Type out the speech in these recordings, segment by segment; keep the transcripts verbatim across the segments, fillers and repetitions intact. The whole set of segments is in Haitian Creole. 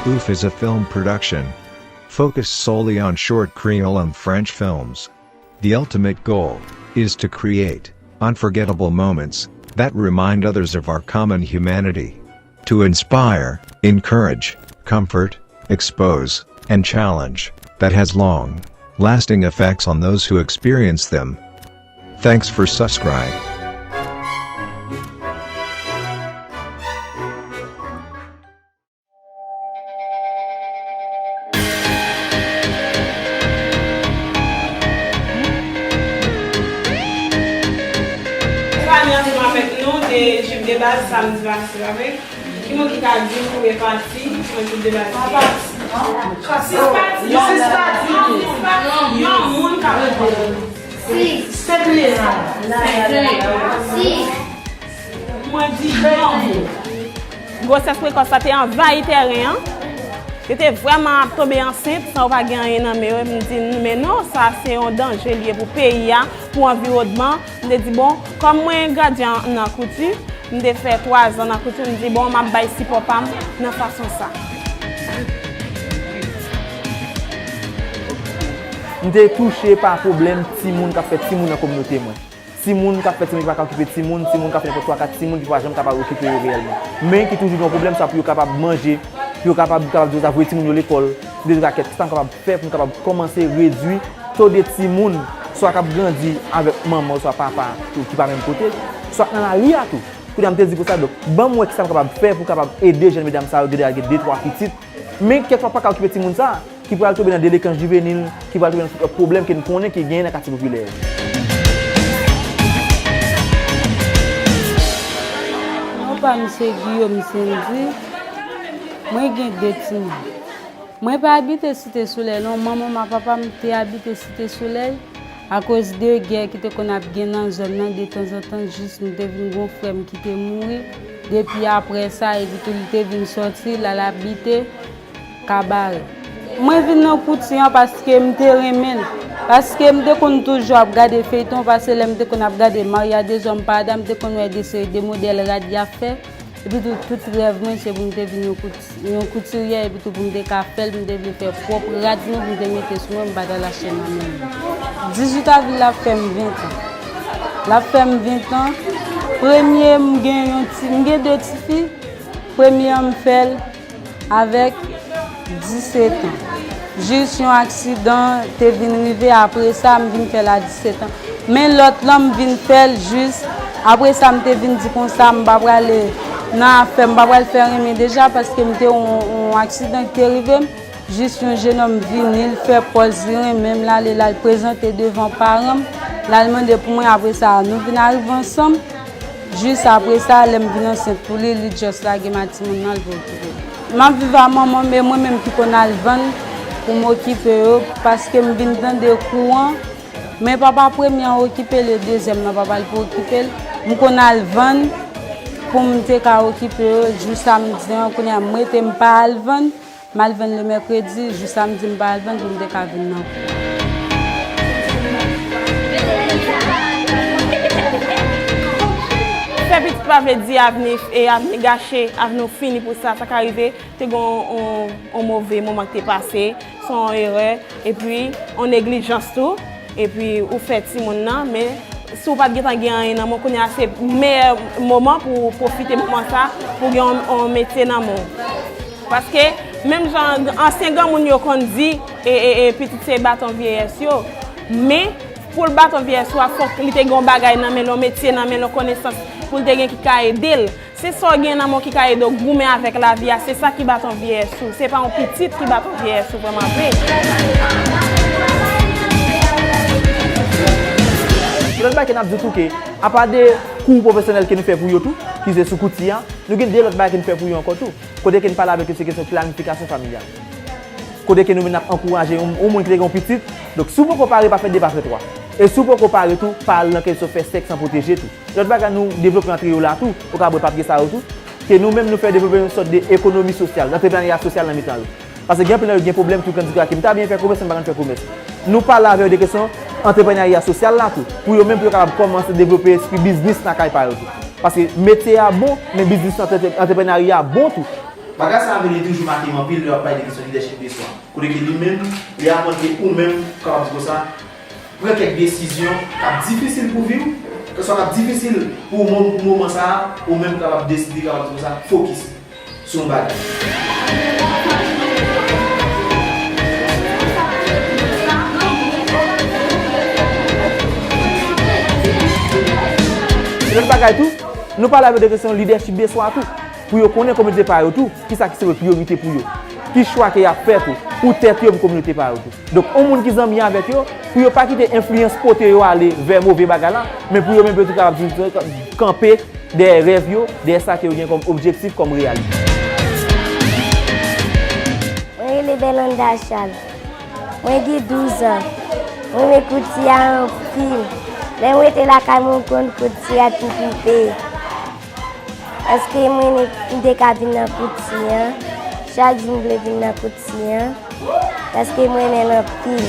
Ouf is a film production focused solely on short Creole and French films. The ultimate goal is to create unforgettable moments that remind others of our common humanity, to inspire, encourage, comfort, expose, and challenge, that has long lasting effects on those who experience them. Thanks for subscribe. Fani ansanm avèk nou te jip de baz samdi pase, pa vre? Ki moun ki ka di m konbyen pati nan jip de baz ki gen? Sis pati. Yon moun, sis pati. Yon moun ka reponn. Senk li ye la. Senk li. Mwen di yon moun. Gwosès prekòs la te anvayi tèren an. Yo te vrèman ap tonbe ansent san yo pa gen anyen nan men yo. M di, men non, sa se yon danje li ye pou peyi a, pou anviwònman. M te di, bon, kòm mwen gadyen nan kouti, m te fè twazan nan kouti, m di, bon, m ap bay sipò pa m nan fason sa. M te touche pa pwoblèm timoun k ap fè timoun nan kominote mwen. Timoun k ap fè timoun ki pa ka okipe timoun, timoun k ap fè nenpòt twa kat timoun ki pa janm kapab okipe yo reyèlman. Men ki toujou gen yon pwoblèm, swa pou yo kapab manje, pou yo kapab, kapab di yo ta voye timoun yo lekòl, de rakèt, kisa m kapab fè pou m kapab kòmanse redui to de timoun, swa k ap grandi avèk manman oswa papa tou ki pa menm kote, swa nan lari a tou. Kounye a m te di konsa, donk, ban m wè kisa m kapab fè pou m kapab ede jèn medam sa yo, gen de, gen de twa pitit, men kèk fwa pa ka okipe timoun sa a. Ki pral tonbe nan delenkan jivenil, ki pral tonbe nan tout lòt pwoblèm ke n konnen ki genyen nan katye popilè yo. Non pa m se Guillaume Sendy. Mwen gen de timoun. Mwen pa abite Site Solèy non, manman m ak papa m te abite Site Solèy. Akoz de gè ki te konn ap gen nan zòn nan, detanzantan jis m te vin gen yon frè m ki te mouri. Depi apre sa, epi tou li te vin sòti, l al abite Kabarè. Mwen vin nan kouti an paske m te renmen l. Paske m te konn toujou ap gade feyton, paske lè m te konn ap gade Maria Dezòm Pada, m te konn wè de seri de modèl rad y ap fè. Epi tou, tout rèv mwen se pou m te vin yon kouti, yon koutiryè, epi tou pou m te ka fè l, pou m te vle fè pwòp rad mwen, pou m te mete sou mwen, m pa t al achte nan men moun. Dizuit avril la ap fè m ven tan. L ap fè m ven tan. Premye, m gen yon ti, m gen de tifi. Premye an m fè l avèk disetan. Jis yon aksidan te vin rive, apre sa, m vin fè l a disetan. Men lòt lan, m vin fè l jis, apre sa, m te vin di konsa, m pa prale nan afè, m pa pral fè renmen deja, paske m te yon, yon aksidan ki te rive m. Jis yon jenòm vini, l fè pòz li renmen m, l ale, l al prezante devan paran m, l al mande pou mwen, apre sa, nou vin arive ansanm. Jis apre sa, lè m vin ansent pou li, li just lage m a timoun nan, l pa okipe l. M ap viv a manman m, e mwen menm ki konn al vann pou m okipe yo, paske m vin tande kouran, men papa premye an okipe l, e dezyèm nan papa l pa okipe l. M konn al vann pou m te ka okipe yo, jou samdi an, kounye a m rete m pa al vann. M al vann le mèkredi, jou samdi m pa al vann pou m te ka vin nan kou. Fè pitit pa vle di avni, e avni gache, avni w fini pou sa, sa ka rive. Te gen yon, yon, yon move moman ki te pase, se yon erè, epi yon neglijans tou. Epi ou fè timoun nan, men si w pa t gentan gen anyen nan men w, kounye a se meyè moman pou w pwofite moman sa pou gen yon, yon metye nan men w. Paske menm jan ansyen granmoun yo konn di, e, e, e pitit se baton vyeyès yo, men pou l baton vyeyès ou a, fòk li te gen yon bagay nan men l, yon metye nan men l, yon konesans pou l te gen ki ka ede l. Se sa w gen nan men w ki ka ede w goumen avèk lavi a, se sa ki baton vyeyès ou, se pa yon pitit ki baton vyeyès ou vrèman vre. Lòt bagay ke n ap di tou ke, apa de kou pwofesyonèl ke nou fè pou yo tou, ki se sou kouti a, nou gen de lòt bagay ke nou fè pou yo ankò tou. Kote ke n pale avèk yo, se kesyon planifikasyon familyal. Kote ke nou menm n ap ankouraje yon, yon moun ki te gen yon pitit. Donk, si w poko pare, pa fè de, pa fè twa. E si w poko pare tou, pa al nan kesyon fè sèks an pwoteje tou. Lòt bagay nou devlope antre yo la tou, ou ka wè papye sa yo tou, ke nou menm nou fè devlope yon sòt de ekonomi sosyal, antreprenarya sosyal nan mitan yo. Paske gen anpil nan yo gen pwoblèm tou, kan di ke m ta byen fè komès, men m pa konn fè komès. Nou pale avè yo de kesyon antreprenarya sosyal la tou, pou yo menm pou yo kapab kòmanse devlope espri biznis lakay pa yo tou. Paske metye a bon, men biznis antre-, antreprenarya bon tou. Bagay sa a vini toujou make m anpil lè w ap pale de kesyon lidèchip de swa. Kote ke li menm, li aprann ke ou menm, kapab di konsa, pran kèk desizyon k ap difisil pou vi w, keswa k ap difisil pou ou menm pou moman sa a, ou menm kapab deside, kapab di konsa, fokis sou yon bagay. Lòt bagay tou, nou pale avè yo de kesyon lidèchip de swa tou. Pou yo konnen kominote pa yo tou, kisa ki se priyorite pou yo. Ki chwa ke y ap fè tou, pou tèt yo, pou kominote pa yo tou. Donk, yon moun ki zanmi avèk yo, pou yo pa kite enfliyans pote yo ale vè move bagay la, men pou yo menm yo tou kapab kanpe dèyè rèv yo, dèyè sa ke yo gen kòm objektif, kòm reyalite. Mwen rele Belanda Charles. Mwen gen douz an. Mwen renmen kouti a anpil. Lè mwen rete lakay mwen, mwen konn kouti a te koupe. Èske mwen, m te ka vin nan kouti an? Chak jou m vle vin nan kouti an. Paske m renmen l anpil.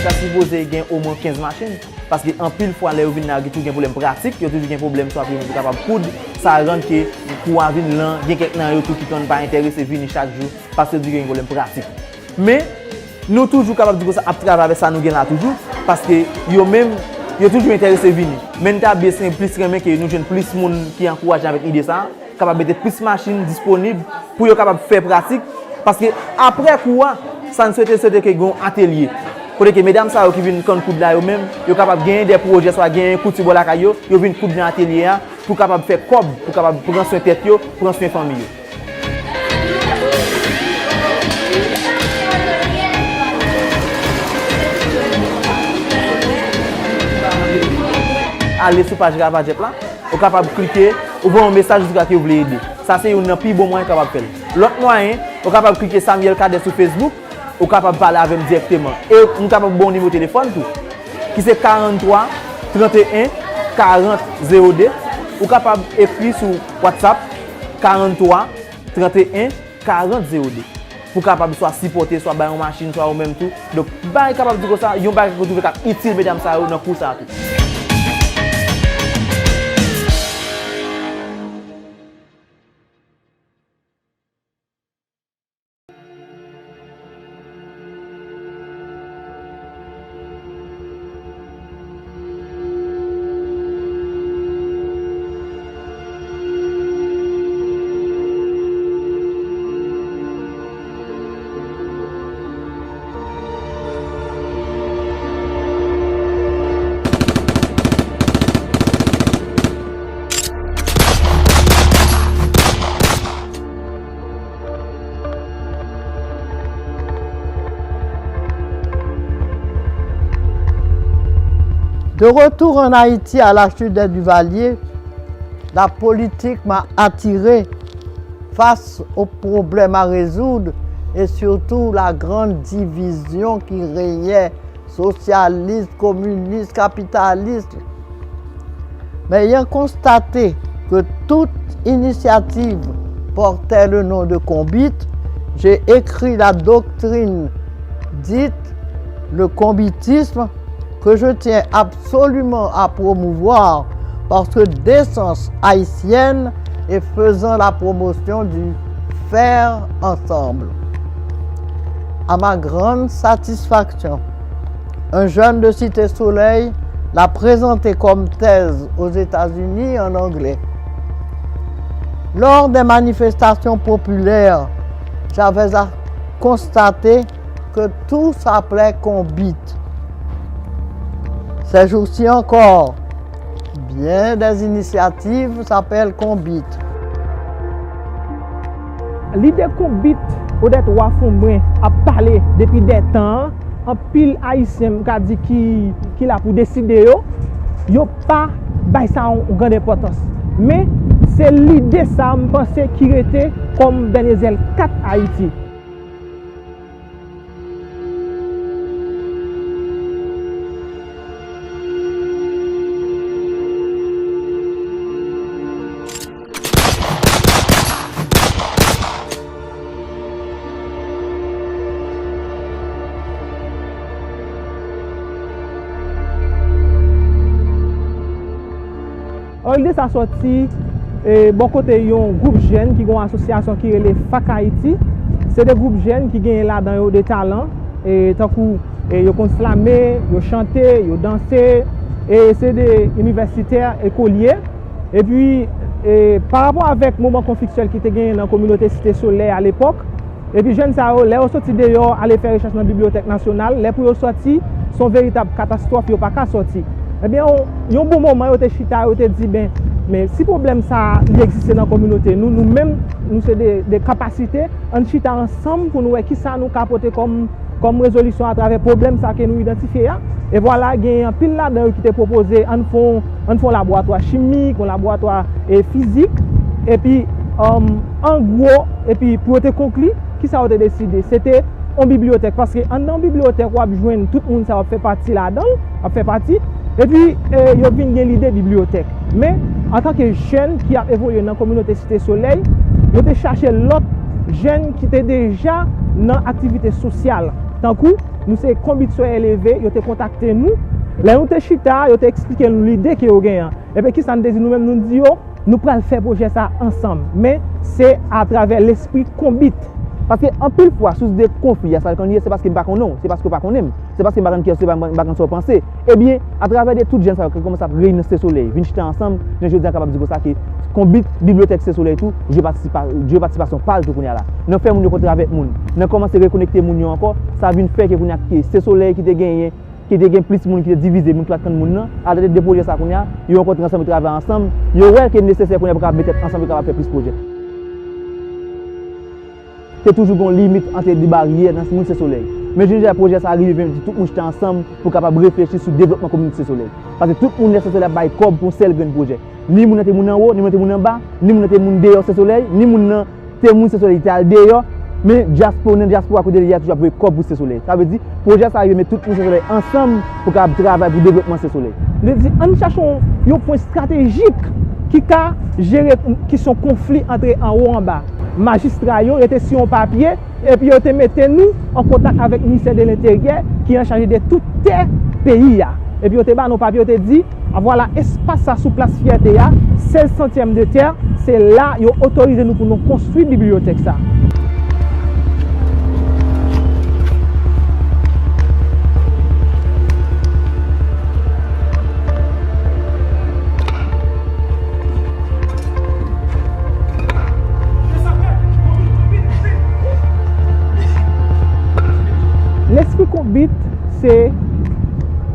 Sa sipoze gen omwen kenz machin. Paske anpil fwa, lè yo vin la, yo toujou gen pwoblèm pratik, yo toujou gen pwoblèm swa pou yo kapab koud, sa rann ke kou a vin lan, gen kèk nan yo tou ki konn pa enterese vini chak jou, paske yo di gen pwoblèm pratik. Men, nou toujou kapab di konsa ap travay avèk sa nou gen la toujou, paske yo menm, yo toujou enterese vini. Men n ta byen plis renmen ke nou jwenn plis moun ki ankouraje avèk ide sa a, kapab mete plis machin disponib pou yo kapab fè pratik, paske aprè kou a, sa n swete, swete ke gen yon atelye. Kote ke medam sa yo ki vin konn koud la yo menm, yo kapab genyen de pwojè, swa genyen kouti bò lakay yo, yo vin koud nan atelye a, pou kapab fè kòb, pou kapab pran swen tèt yo, pran swen fanmi yo. Ale sou paj Ravajep la, ou kapab klike, ou voye yon mesaj, ou di ke ou vle ede. Sa se youn nan pi bon mwayen ou kapab fè l. Lòt mwayen, ou kapab klike Samuel Cadet sou Facebook, ou kapab pale avè m dirèkteman. E m kapab ba w nimewo telefòn tou, ki se karant twa, trant e en, karant, zewo de. Ou kapab ekri sou WhatsApp, karant twa, trant e en, karant, zewo de. Pou kapab swa sipòte, swa bay yon machin, swa ou menm tou. Donk, bagay kapab di konsa, yon bagay ke w twouve k ap itil medam sa yo nan kou sa a tou. De retour en Haïti à la chute des Duvalier, la politique m'a attiré face aux problèmes à résoudre et surtout la grande division qui régnait, socialiste, communiste, capitaliste. Mais ayant constaté que toute initiative portait le nom de Konbit, j'ai écrit la doctrine dite le konbitisme que je tiens absolument à promouvoir parce que d'essence haïtienne et faisant la promotion du faire ensemble. À ma grande satisfaction, un jeune de Cité Soleil l'a présenté comme thèse aux États-Unis en anglais. Lors des manifestations populaires, j'avais à constater que tout s'appelait Konbit. Ces jours-ci encore, bien des initiatives s'appellent Konbit. Lide Konbit Odette Wharf Fombrun ap pale depi dè tan an, anpil Ayisyen, m ka di, ki, ki la pou deside yo, yo pa bay sa yon, yon grann enpòtans. Men, se lide sa, m panse, ki rete kòm dènye zèl kat Ayiti. Lide sa sòti E bò kote yon gwoup jèn ki gen yon asosyasyon ki rele Fac Haiti, se de gwoup jèn ki genyen ladan yo de talan, e tankou, e yo konn flame, yo chante, yo danse, e se de inivèsitè, ekolye. Epi, e, pa rapò avèk moman konfliktyèl ki te genyen nan kominote Site Solèy alepòk, epi jèn sa yo, lè yo soti deyò, ale fè rechèch nan Bibliyotèk Nasyonal, lè pou yo sòti, se yon veritab katastwòf, yo pa ka sòti. Ebyen, yon, yon bon moman, yo te chita, yo te di, ben, men si pwoblèm sa a, li egziste nan kominote nou, nou menm, nou se de, de kapasite, ann chita ansanm pou nou wè kisa nou ka pote kòm kòm rezolisyon atravè pwoblèm sa ke nou idantifye a. E vwala, gen anpil ladan yo ki te pwopoze, ann fè yon, ann fè yon laboratwa chimik, yon laboratwa, e, fizik, epi, um, an gwo, epi pou yo te konkli, kisa yo te deside? Se te yon bibliyotèk, paske anndan yon bibliyotèk, w ap jwenn tout moun sa yo ap fè pati ladan l, ap fè pati, epi, e, yo vin gen lide bibliyotèk. Men, antanke jèn ki ap evolye nan kominote Site Solèy, yo te chache lòt jèn ki te deja nan aktivite sosyal. Tankou, nou se Konbit Soyè Leve, yo te kontakte nou. Lè nou te chita, yo te eksplike nou lide ke yo genyen an. Ebyen, kisa n te di nou menm? Nou di yo, nou pral fè pwojè sa ansanm. Men, se atravè lespri konbit. Paske anpil fwa, sous de konfli a, sa l konn ye, se paske m pa konnen w, se paske w pa konnen m, se paske m pa konn kiyès ou ye, m pa konn sa w panse. Ebyen, atravè de tout jèn sa yo ki kòmanse ap reyini nan Site Solèy, vin chita ansanm, jan jodi a kapab di konsa ke konbit bibliyotèk Site Solèy tou, jwe patisipa-, jwe patisipasyon pa l tou kounye a la. Nan fè moun yo kontre avèk moun, nan kòmanse rekonekte moun yo ankò, sa vin fè ke kounye a ke Site Solèy ki te genyen, ki te gen plis moun ki te divize, moun ki pa t konn moun nan, atravè de pwojè sa kounye a, yo rankontre ansanm, yo travay ansanm, yo wè ke nesesè kounye a pou kapab met tèt ansanm, yo kapab fè plis pwojè. Te toujou gen yon limit ant de baryè nan moun Site Solèy. Men jodi a pwojè sa a rive vin mete tout moun chita ansanm pou kapab reflechi sou devlopman kominote Site Solèy. Paske tout moun nan Site Solèy ap bay kòb pou yon sèl grenn pwojè. Ni moun nan te moun anwo, ni moun nan te moun anba, ni moun nan te moun deyò Site Solèy, ni moun nan te moun Site Solèy te al deyò. Men dyaspo-, nan dyaspora kote li ye a toujou ap voye kòb pou Site Solèy. Sa vle di, pwojè sa a rive met tout moun Site Solèy ansanm pou kapab travay pou devlopman Site Solèy. Li di, ann chache yon, yon pwen estratejik ki ka jere kesyon konfli ant anwo anba. Majistra yo rete sou yon papye, epi yo te mete nou an kontak avèk Ministè de Lenteryè ki an chaj de tout tè peyi a. Epi yo te ba nou papye, yo te di, a, vwala espas sa sou plas Fyète a, sèz santyèm de tè, se la yo otorize nou pou nou konstwi bibliyotèk sa. Lespri konbit se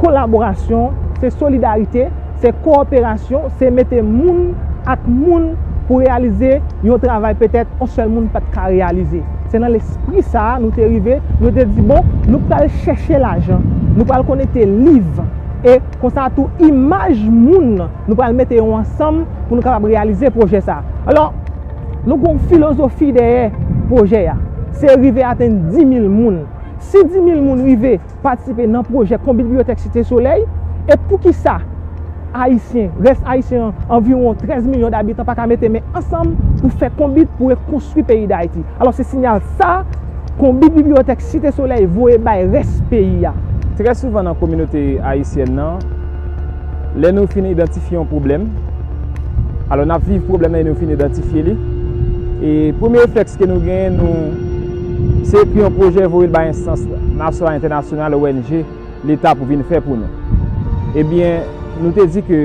kolaborasyon, se solidarite, se kowoperasyon, se mete moun ak moun pou reyalize yon travay petèt yon sèl moun pa t ka reyalize. Se nan lespri sa a nou te rive, nou te di, bon, nou pral chèche lajan, nou pral konekte liv, e konsa tou imaj moun, nou pral mete yo ansanm pou nou kapab reyalize pwojè sa a. Alò, nou gen yon filozofi dèyè pwojè a, se rive atenn dis mil moun. Si dis mil moun rive patisipe nan pwojè konbit bibliyotèk Site Solèy, e poukisa Ayisyen, rès Ayisyen an, anviwon trèz milyon d'abitan, pa ka mete men ansanm pou fè konbit pou rekonstwi peyi Dayiti? Alò, se siyal sa konbit bibliyotèk Site Solèy voye bay rès peyi a. Trè souvan nan kominote ayisyèn nan, lè nou fin idantifye yon pwoblèm, alò n ap viv pwoblèm nan e nou fin idantifye li. E premye reflèks ke nou genyen, nou se ekri yon pwojè, voye l bay enstans nasyonal, entènasyonal, O N G, Leta pou vin fè pou nou. Ebyen, nou te di ke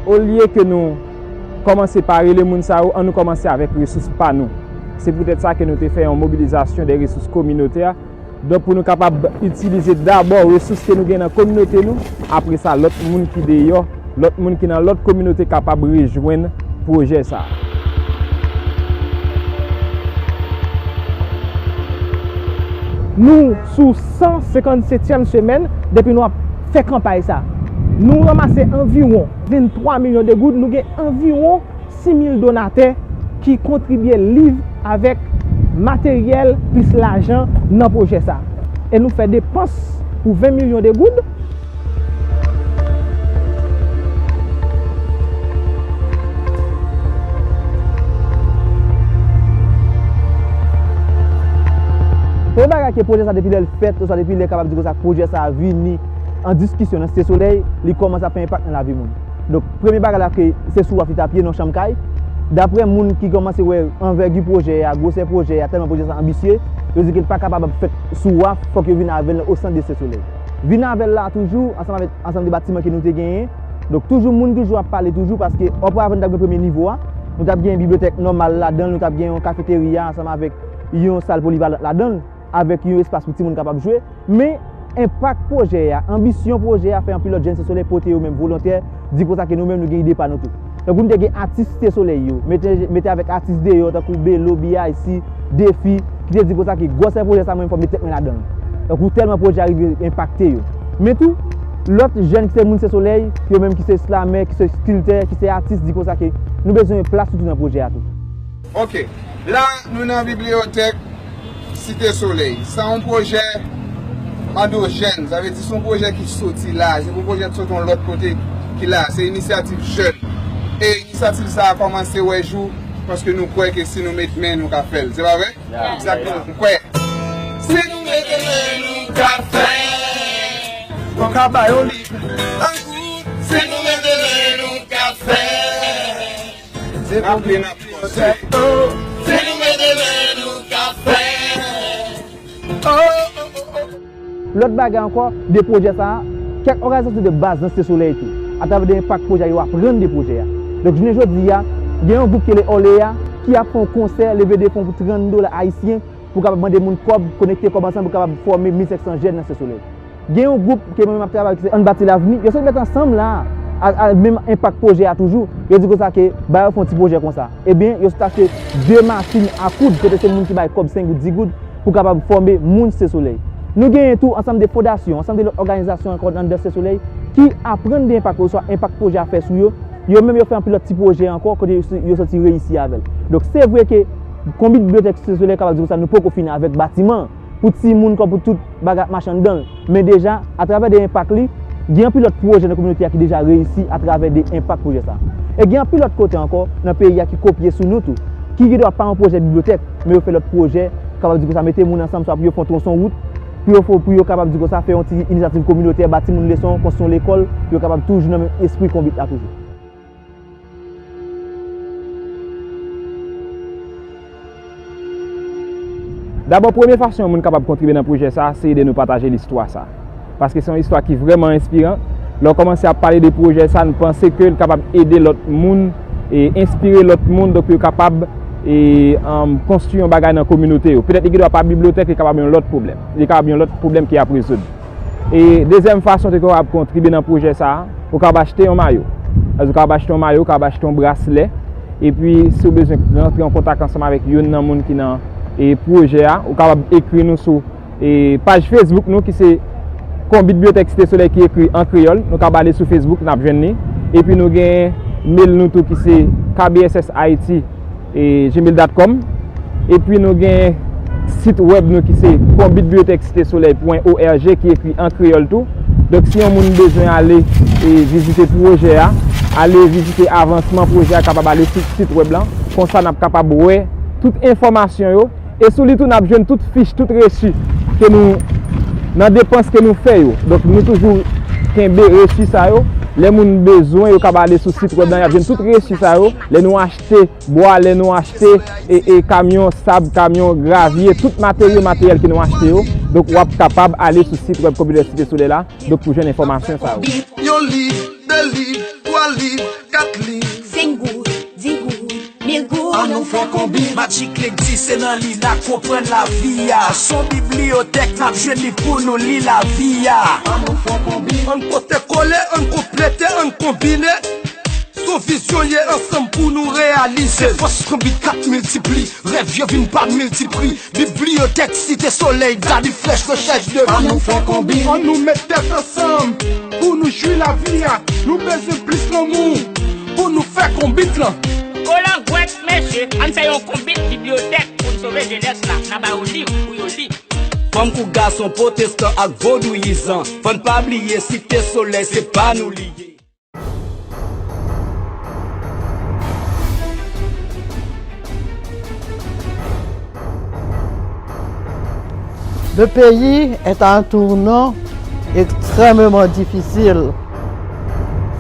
olye ke nou kòmanse pa rele moun sa yo, ann nou kòmanse avèk resous pa nou. Se poutèt sa ke nou te fè yon mobilizasyon de resous kominotè. Donk, pou nou kapab itilize dabò resous ke nou gen nan kominote nou, apre sa, lòt moun ki deyò, lòt moun ki nan lòt kominote kapab rejwenn pwojè sa a. Nou sou san senkannsetyèm semèn depi nou ap fè kanpay sa. Nou ranmase anviwon venntwa milyon de goud, nou gen anviwon sis mil donatè ki kontribye liv avèk materyèl plis lajan nan pwojè sa. E nou fè depans pou ven milyon de goud. Premye bagay ke pwojè sa depi lè l fèt, oswa depi lè kapab di konsa pwojè sa vini an diskisyon nan Site Solèy, li kòmanse ap fè enpak nan lavi moun. Donk, premye bagay la ke se sou waf li t ap ye nan chanm kay. Daprè moun ki kòmanse wè anvègi pwojè a, gwosè pwojè a, tèlman pwojè sa anbisye, yo di ke l pa kapab ap fèt sou waf, fòk yo vin avè l o sant de Site Solèy. Vin avè l la toujou, ansanm avèk ansanm de batiman ke nou te genyen. Donk toujou moun toujou ap pale toujou, paske oparavan nou t ap gen premye nivo a, nou t ap gen bibliyotèk nòmal ladan l, nou t ap gen yon kafeterya ansanm avèk yon sal polivalan ladan l, avèk yon espas pou timoun kapab jwe. Men, enpak pwojè a, anbisyon pwojè a fè anpil lòt jèn Site Solèy pote yo menm volontè, di konsa ke nou menm nou gen ide pa nou tou. Tankou nou te gen atis Site Solèy yo, mete, mete avèk atis deyò, tankou Belo, B I C, Defi, ki te di konsa ke gwosè pwojè sa mwen fò m met tèt mwen ladan l. Tankou tèlman pwojè a rive enpakte yo. Men tou, lòt jèn ki se moun Site Solèy, yo menm ki se slamè, ki se skiltè, ki se atis, di konsa ke nou bezwen plas nou tou nan pwojè a tou. Ok. La, nou nan bibliyotèk Site Solèy. Sa yon pwojè andojèn, sa vle di se yon pwojè ki soti la, se yon pwojè ki soti yon lòt kote ki la, se inisyativ jèn. E inisyativ sa a kòmanse wè jou, paske nou kwè ke si nou met men, nou ka fè l. Se pa vre? Egzakteman, nou kwè. Si nou mete men, nou ka fè. Nou ka ba yo li. Si nou mete men, nou ka fè. Se pou vin ap pwosè. Si nou mete men, nou ka fè. Lòt bagay ankò, de pwojè sa a, kèk òganizasyon de baz nan Site Solèy tou, atravè de enpak pwojè a, yo aprann de pwojè a. Donk, jounen jodi a, gen yon gwoup ki rele Òleya, ki ap fè yon konsè leve de fon pou trant dola ayisyen, pou kapab mande moun kòb, konekte kòb ansanm pou kapab fòme mil senk san jèn nan Site Solèy. Gen yon gwoup ke mwen menm ap travay ki se Ann Bati Lavni, yo sot met ansanm la a, a, a menm enpak pwojè a toujou, yo di konsa ke ba yo fè yon ti pwojè konsa. Ebyen, yo sot achte de machin a koud, kote se moun ki bay kòb senk goud, dis goud, pou kapab fòme moun Site Solèy. Nou genyen tou ansanm de fondasyon, ansanm de lòt òganizasyon ankò anndan Site Solèy ki aprann de enpak, oswa enpak pwojè a fè sou yo, yo menm yo fè anpil lòt ti pwojè ankò kote yo, yo soti reyisi avè l. Donk, se vre ke Konbit Bibliyotèk Site Solèy kapab di konsa nou poko fini avèk batiman an, pou timoun kòm pou tout bagay ap mache anndan l. Men deja, atravè de enpak li, gen anpil lòt pwojè nan kominote a ki deja reyisi atravè de enpak pwojè sa. E gen anpil lòt kote ankò nan peyi a ki kopye sou nou tou, ki gendwa pa yon pwojè bibliyotèk, men yo fè lòt pwojè, kapab di konsa mete moun ansanm, swa pou yo fè yon tronson wout, pou yo fè, pou yo kapab di konsa fè yon ti inisyativ kominotè, ba timoun leson, konstwi yon lekòl, pou yo kapab toujou nan menm espri Konbit la toujou. Dabò, premye fason yon moun kapab kontribye nan pwojè sa a, se ede nou pataje listwa sa a. Paske se yon istwa ki vrèman enspiran. Lè w kòmanse ap pale de pwojè sa a, n panse ke l kapab ede lòt moun, e enspire lòt moun, donk pou yo kapab, e, um, konstwi yon bagay nan kominote yo. Petèt li gendwa pa bibliyotèk, li kapab yon lòt pwoblèm. Li kapab yon lòt pwoblèm ki ap rezoud. E dezyèm fason ke w kapab kontribye nan pwojè sa a, ou kapab achte yon mayo. Ou kapab achte yon mayo, ou kapab achte yon braslè. Epi, si w bezwen rantre an kontak ansanm avèk youn nan moun ki nan, e, pwojè a, ou kapab ekri nou sou, e, paj Facebook nou ki se Konbit Bibliyotèk Site Solèy ki ekri an kreyòl. Nou kapab ale sou Facebook, n ap jwenn li. Epi nou gen mail nou tou ki se K B S S Haiti e gmail dot com. Epi nou gen sit wèb nou ki se konbit bibliyotèk site solèy pwen org ki ekri an kreyòl tou. Donk si yon moun bezwen ale, e, vizite pwojè a, ale vizite avansman pwojè a, kapab ale sou sit wèb lan. Konsa n ap kapab wè tout enfòmasyon yo. E sou li tou n ap jwenn tout fich, tout resi ke nou, nan depans ke nou fè yo. Donk nou toujou kenbe resi sa yo. Lè moun bezwen, yo kapab ale sou sit wèb lan, y ap jwenn tout resi sa yo. Lè nou achte bwa, lè nou achte, e, e, kamyon sab, kamyon gravye, tout materyo, materyèl ke nou achte yo. Donk w ap kapab ale sou sit wèb Konbit Bibliyotèk Site Solèy la, donk pou jwenn enfòmasyon sa yo. Yon liv, de liv, twa liv, kat liv. Senk goud, dis goud, mil goud. An nou fè konbit. Magic Link di se nan li n a konprann lavi a. S on bibliyotèk n ap jwenn li pou nou li lavi a. An nou fè konbit. Ann pote kole, ann konplete, ann konbine. S on vizyon ye ansanm pou nou reyalize. Fòs konbit k ap miltipli, rèv yo vin pa miltipri. Bibliyotèk Site Solèy, Daddy Fresh, rechèch de vi. An nou fè konbit. An nou met tèt ansanm pou nou jwi lavi a. Nou bezwen plis lanmou pou nou fè konbit lan. Kolangwèt, mesye, ann fè yon konbit bibliyotèk pou n sove jenès la. N a ba yo liv pou yo li. Fanm kou gason, pwotestan ak vodouyizan, fò n pa bliye Site Solèy, se pa nou li ye. Le pays est à un tournant extrêmement difficile.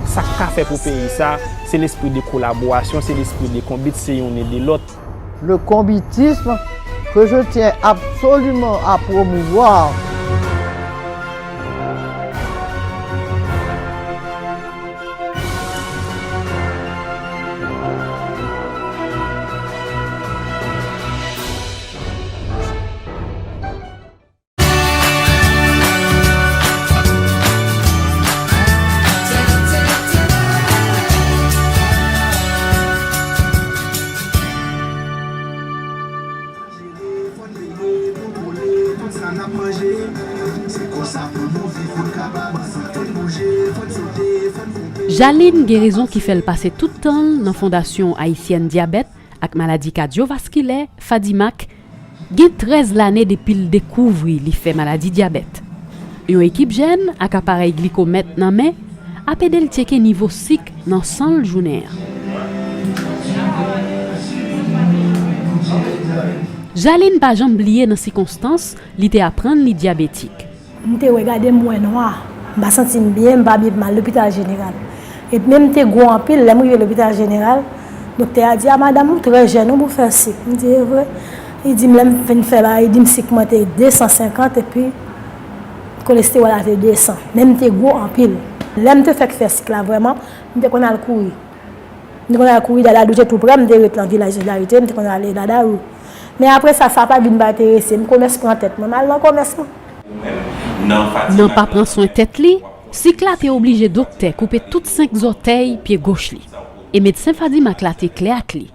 Sa k ka fè pou peyi sa, Se lespri de kolaborasyon, se lespri de konbit, se youn ede lòt. Le combitisme que je tiens absolument à promouvoir. Jaline gen rezon ki fè l pase tout tan l nan Fondasyon Ayisyèn Dyabèt ak Maladi Kadyovaskilè, FADIMAK, gen trèz lane depi l dekouvri li fè maladi dyabèt. Yon ekip jèn ak aparèy glikomèt nan men ap ede l tcheke nivo sik nan san l jounen an. Jaline pa janm bliye nan sikonstans li te aprann li dyabetik. M te wè, gade m wè nwa. M pa santi m byen, m pa byen, m al lopital jeneral. Epi men m te gwo anpil, lè m rive lopital jeneral, doktè a di, a madanm, ou trè jèn wi pou fè sik. M di, e vre? Li di m lè m fin fè bagay, li di m sik mwen te de san senkant epi kolestewòl la te de san. Men m te gwo anpil. Lè m te fèk fè sik la vrèman, m te konn al kouri. M te konn al kouri Dadadou, te tou prè, m te ret nan vilaj Solidarité, m te konn ale Dadadou. Men apre sa, sa pa t vin pa enterese m, komès pran tèt mwen, m al nan komès mwen. Nan pa pran swen tèt li, sik la te oblije doktè koupe tout senk zòtèy pye goch li. E medsen FADIMAK la te klè ak li.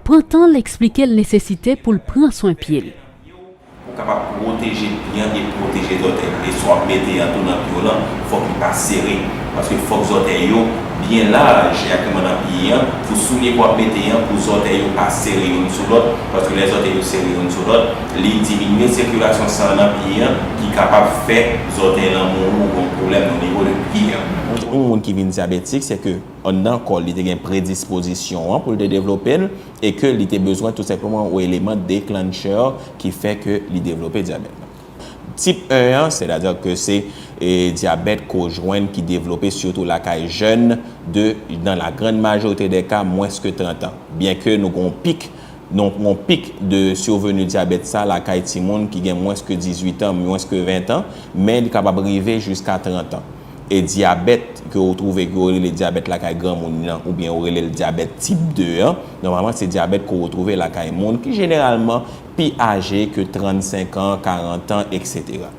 Pran tan l eksplike l nesesite pou l pran swen pye l. Pou w kapab pwoteje pye an e pwoteje zòtèy. E sa w ap mete an tou nan pye w lan, fòk li pa sere. Paske fòk zòtèy yo byen laj, egzakteman nan pye an, pou soulye ke w ap mete an, pou zòtèy yo pa sere youn sou lòt. Paske lè zòtèy yo sere youn sou lòt, li diminye sikilasyon san an nan pye an, ki kapab fè zòtèy lan mouri ou gen yon pwoblèm nan nivo de pye an. Yon moun ki vin dyabetik, se ke anndan kò l, li te gen predispozisyon an pou l te devlope l, e ke li te bezwen tou senpleman yon eleman deklanchè ki fè ke li devlope dyabèt la. Tip en an, sètadi ke se e, dyabèt ke w jwenn ki devlope sitou lakay jèn de, nan la grande majorité des cas, mwens ke trant an. Byen ke nou gen yon pik, nou gen yon pik de survenue dyabèt sa lakay timoun ki gen mwens ke dizuit an, mwens ke ven an, men li kapab rive jiska trant an. E dyabèt ke w twouve ke yo rele dyabèt lakay granmoun nan, oubyen yo rele l dyabèt tip de an, nòmalman se dyabèt ke w twouve lakay moun ki jeneralman pi aje ke trannsenk an, karant an, etsetera.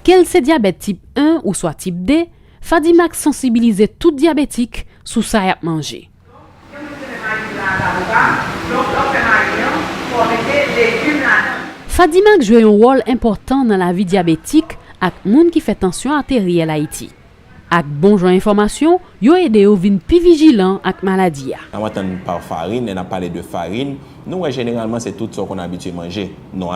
Ke l se dyabèt tip en oswa tip de, FADIMAK sansibilize tout dyabetik sou sa y ap manje. FADIMAK jwe yon wòl enpòtan nan lavi dyabetik ak moun ki fè tansyon ateryèl Ayiti. Ak bon jan enfòmasyon, yo ede yo vin pi vijilan ak maladi a. N ap antann pa farin, lè n ap pale de farin, nou wè jeneralman se tout sa w konn abitye manje. Non,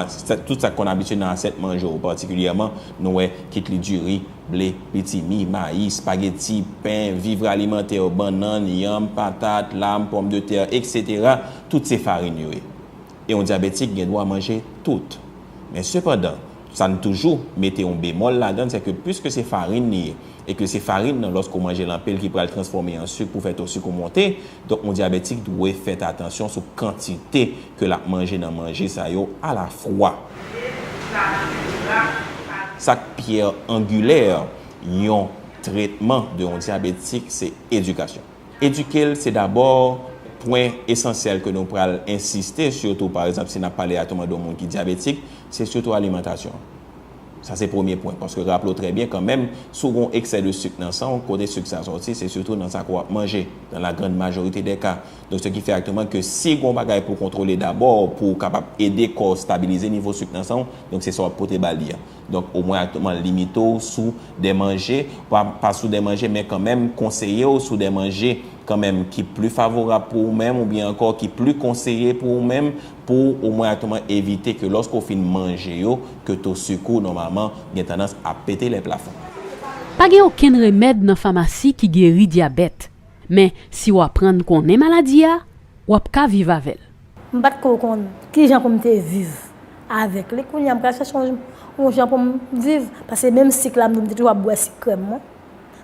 tout sa k konn abitye nan asyèt manje w, patikilyèman, nou wè kit li diri, ble, pitimi, mayi, espageti, pen, vivre alimentaire, bannann, yanm, patat, lam, pòmdetè, etsetera, tout se farin yo ye. E yon dyabetik gen dwa manje tout. Men sepandan, sa n toujou mete yon bemòl ladan l, se ke piske se farin li ye, e ke se farin nan, lòske w manje l anpil, ki pral transfòme an sik pou fè to sik ou monte, donk yon dyabetik dwe fèt atansyon sou kantite ke l ap manje nan manje sa yo alafwa. Sa k pyè angilè yon tretman de yon dyabetik, se edikasyon. Edike l, se dabò pwen esansyèl ke nou pral ensiste, sitou, pa egzanp, si n ap pale atouman de yon moun ki dyabetik, se sitou alimantasyon an. Sa se premye pwen, paske raple w trè byen kanmenm, si w gen yon eksè de sik nan san w, kote sik sa sòti, se sitou nan sa ke w ap manje, dans la grande majorité des cas. Donk, se ki fè atouman ke si gen yon bagay pou w kontwole dabò, pou w kapab ede kò w stabilize nivo sik nan san w, donk se sa w ap pote ba li a. Donk, omwen atouman limite w sou de manje, pa, pa sou de manje, men kanmenm konseye w sou de manje kanmenm ki pli favorab pou ou menm, oubyen ankò ki pli konseye pou ou menm, pou omwen atouman evite ke lòske w fin manje yo, ke to sik ou nòmalman gen tandans ap pete lè plafon. Pa gen okenn remèd nan famasi ki geri dyabèt, men si w aprann konnen maladi a, w ap ka viv avè l. M pa t ko konn kijan pou m te viv avèk li. Kounye a, m pral chèche yon, yon jan pou m viv. Paske menm sik la, m di w, m te toujou ap bwè sik krèm mwen.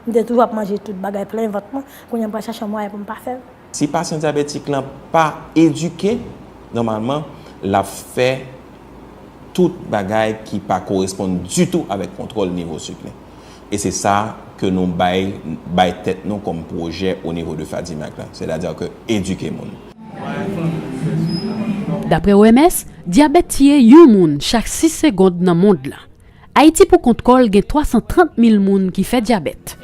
M te toujou ap manje tout bagay plen vant mwen, kounye a m pral chache yon mwayen pou m pa fè l. Si pasyan dyabetik lan pa edike, nòmalman, l ap fè tout bagay ki pa koresponn ditou avèk kontwòl nivo sik li. E se sa ke nou bay, bay tèt nou kòm pwojè o nivo de Fadimac la, sètadi ke edike moun. Daprè O M S, dyabèt tiye yon moun chak sis segond nan mond lan. Ayiti pou kont kò l gen twa san trant mil moun ki fè dyabèt.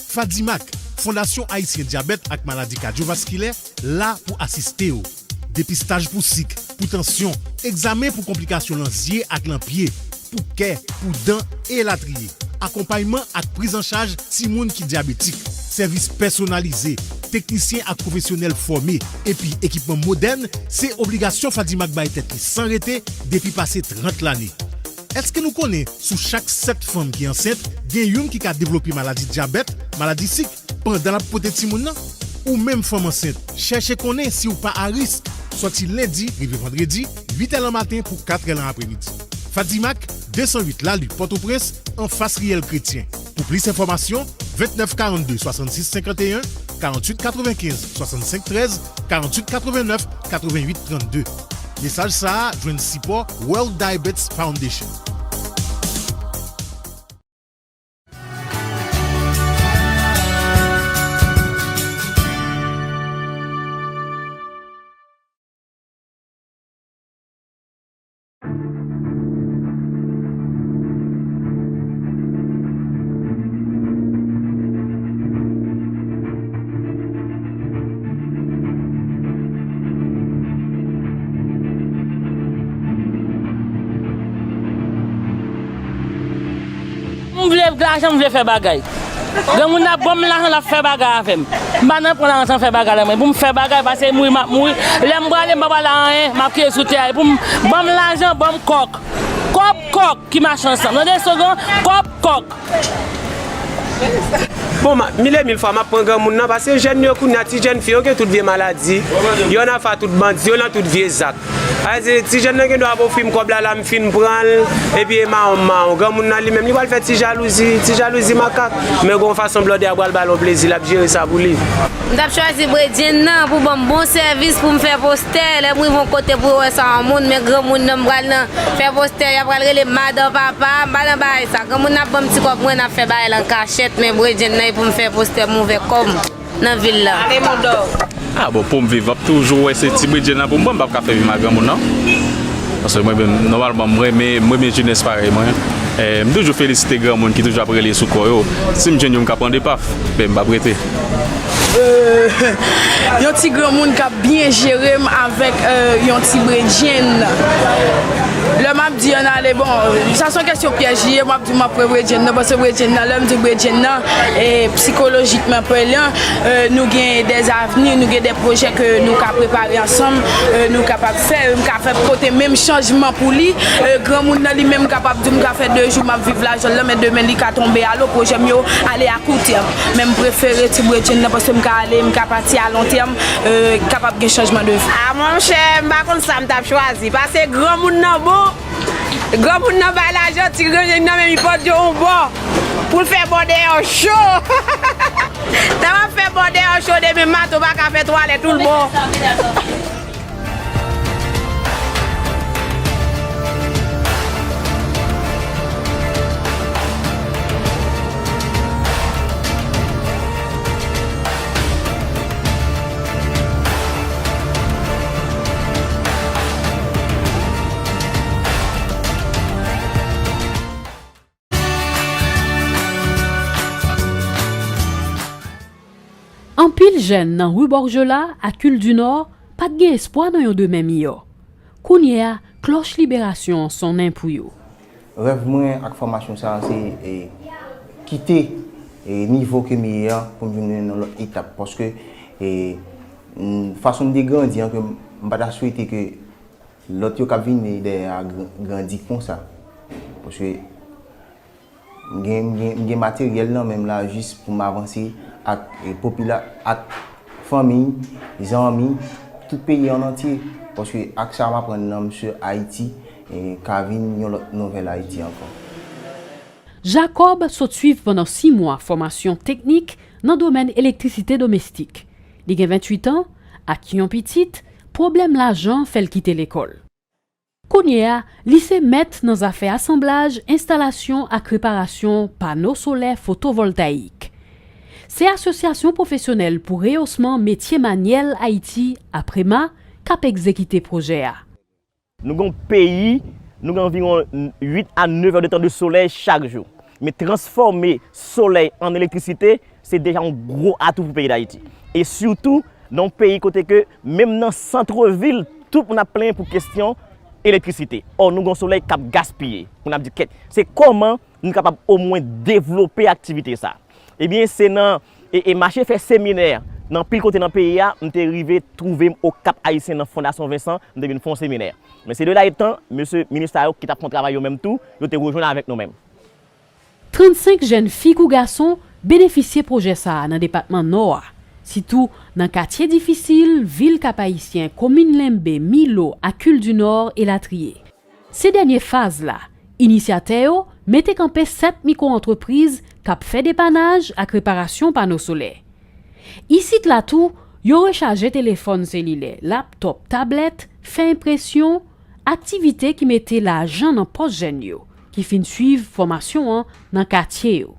Fadimac, Fondasyon Ayisyen Dyabèt ak Maladi Kadyovaskilè, la pou asiste w. Depistaj pou sik, pou tansyon, egzamen pou konplikasyon lan zye ak lan pye, pou kè, pou dan, elatriye. Akonpayman ak priz an chaj timoun ki dyabetik, sèvis pèsonalize, teknisyen ak pwofesyonèl fòme, epi ekipman modèn, se obligasyon Fadimac bay tèt li san rete depi pase trant lane. Èske nou konnen sou chak sèt fanm ki ansent, gen youn ki ka devlope maladi dyabèt, maladi sik, pandan l ap pote timoun nan? Ou menm fanm ansent, chèche konnen si w pa a risk, sòti lendi rive vandredi, uit è nan maten pou kat è nan apremidi. Fadimac, de san uit Lali, Pòtoprens, anfas Riyèl Kretyen. Pou plis enfòmasyon, vennèf karannde swasannsis senkanteyen, karanntuit katrevenkenz swasannsenk trèz, karanntuit katrevenèf katreventuit trannde. Mesaj sa a jwenn sipò World Diabetes Foundation. M vle lajan, m vle fè bagay. Granmoun nan ban m lajan, l ap fè bagay avè m. M pa nan pran lajan san fè bagay la, mwen. Pou m fè bagay, pase mouri, m ap mouri. Lè m prale, m pa pale anyen, m ap kite sou tè a. Pou m, ban m lajan, ban m kòk. Kòb, kòk, ki mache ansanm. Tande slogan, kòb, kòk. Bon, m ap, mil e mil fwa, m ap pran granmoun nan, paske jèn yo kounye a, ti jèn fi yo gen tout vye maladi. Yo nan fa tout bandi, yo nan tout vye zak. Sa vle di, ti jèn nan gen dwa ofri m kòb la, la m fin pran l, epi e mawon m mawon. Granmoun nan li menm, li pral fè ti jalouzi, ti jalouzi makak. Men gen yon fason blòdè a pral ba l yon plezi, l ap jere sa pou li. M t ap chwazi bredjenn nan pou ban m bon sèvis pou m fè postè. Lè m rive yon kote pou yo wè sa yon moun, men granmoun nan m pral nan fè postè, y ap pral rele m madan papa, m pa nan bagay sa. Granmoun nan ap ban m ti kòb mwen, n ap fè bagay la an kachèt, men bredjenn nan e pou m fè postè, m ouvè kò m. Nan vil la. Ale modò. Ah bon, pou m viv, m ap toujou wè se ti bredjenn nan pou m pran, m p ap ka fè vi m ak granmoun nan. Paske mwen menm, nòmalman, m renmen, m renmen jenès parèy mwen. Eh, m toujou felisite granmoun ki toujou ap rele sou kò yo. Si m jwenn youn k ap pran de paf, ben m p ap rete. Yon ti granmoun k ap byen jere m avèk yon ti bredjenn. Lè m ap di ann ale, bon, sa se yon kesyon pyèj li ye, m ap di m ap pran bredjenn nan, paske bredjenn nan, lè m di bredjenn nan, e, sikolojikman palan, e, nou gen dè avni, nou gen dè pwojè ke nou ka prepare ansanm, e, nou kapab fè, m ka fè pote menm chanjman pou li, e, granmoun nan li menm kapab di m ka fè de jou m ap viv lajòl la, men demen li ka tonbe alo, pwojè m yo ale a kou tèm. Men m prefere ti bredjenn nan paske m ka ale, m ka pati a lon tèm, e, kapab gen chanjman de vi. A monchè, m pa konn sa m t ap chwazi, paske granmoun nan bon, granmoun nan bay lajan, ti granmoun nan menm li pote yon bò pou l fè bò dèyè w cho. Tan w ap fè bò dèyè w cho demen maten w pa ka fè twalèt ou l bon. Anpil jèn nan ri Borjola ak Île du Nord pa t gen espwa nan yon demen miyò. Kounye a, klòch liberasyon an sonnen pou yo. Rèv mwen ak fòmasyon sa a se e, kite e, nivo ke m ye a pou m vin nan yon lòt etap. Paske e, m, fason m te grandi an, ke m pa ta swete ke lòt yo k ap vini dèyè a gr- grandi konsa. Paske m gen, m gen, m gen materyèl nan men m la jis pou m avanse ak e, popila- ak fanmi, zanmi, tout peyi an antye. Paske ak sa m aprann nan Msye Ayiti, e ka vin yon lòt nouvèl Ayiti ankò. Jacob sot swiv pandan sis mwa fòmasyon teknik nan domèn elektrisite domestik. Li gen venntuit an, ak yon pitit, pwoblèm lajan fè l kite lekòl. Kounye a, li se mèt nan zafè asanblaj, enstalasyon ak reparasyon pano solè fotovòltayik. Se Asosyasyon Pwofesyonèl pou Reyosman Metye Manyèl Ayiti, aprema, k ap egzekite pwojè a. Nou gen yon peyi, nou gen anviwon uit a nèf è de tan de solèy chak jou. Men transfòme solèy an elektrisite, se deja yon gwo atou pou peyi Dayiti. E sitou, nan yon peyi kote ke, menm nan sant vil, tout moun ap plenyen pou kesyon elektrisite. Ò, nou gen yon solèy k ap gaspiye. Moun ap di, kèt, se kòman nou kapab omwen devlope aktivite sa? Ebyen, se nan, e, e mache fè seminè nan anpil kote nan peyi a, m te rive twouve m Okap Ayisyen nan Fondasyon Vincent, m te vin fè yon seminè. Men se de la etan, mesye minis sa yo ki t ap fè yon travay yo menm tou, yo te rejwenn avèk nou menm. Trannsenk jèn fi kou gason benefisye pwojè sa a nan depatman Nò a, sitou nan katye difisil, vil Kap Ayisyen, komin Lenbe, Milo ak Île du Nord, elatriye. Se dènye faz la, inisyatè yo mete kanpe sèt mikwo-antrepriz k ap fè depanaj ak reparasyon pano solè. Isit la tou, yo rechaje telefòn selilè, laptòp, tablèt, fè enpresyon, aktivite ki mete lajan nan pòch jèn yo, ki fin swiv fòmasyon an nan katye yo.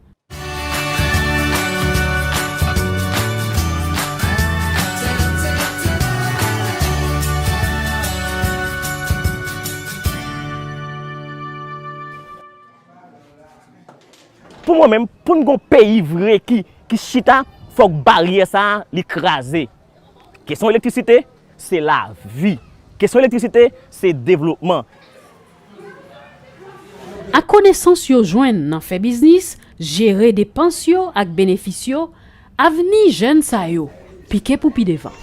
Pou mwen menm, pou n gen yon peyi vre ki, ki chita, fòk baryè sa a, li kraze. Kesyon elektrisite, se lavi. Kesyon elektrisite, se devlopman. Ak konesans yo jwenn nan fè biznis, jere depans yo ak benefis yo, avni jèn sa yo pike pou pi devan.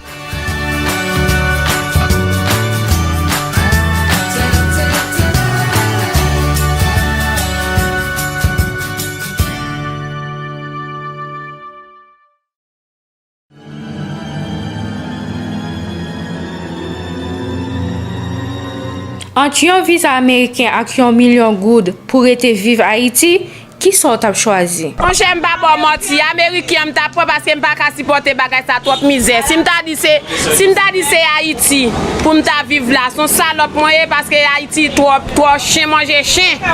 Ant yon viza ameriken ak yon milyon goud pou rete viv Ayiti, kisa w t ap chwazi? Monchè, m pa ba w manti, ameriken an m t ap pran paske m pa ka sipòte bagay sa, twòp mizè. Si m ta di se, si m ta di se Ayiti pou m ta viv la, se yon salòp mwen ye paske Ayiti twòp, twò chen manje chen.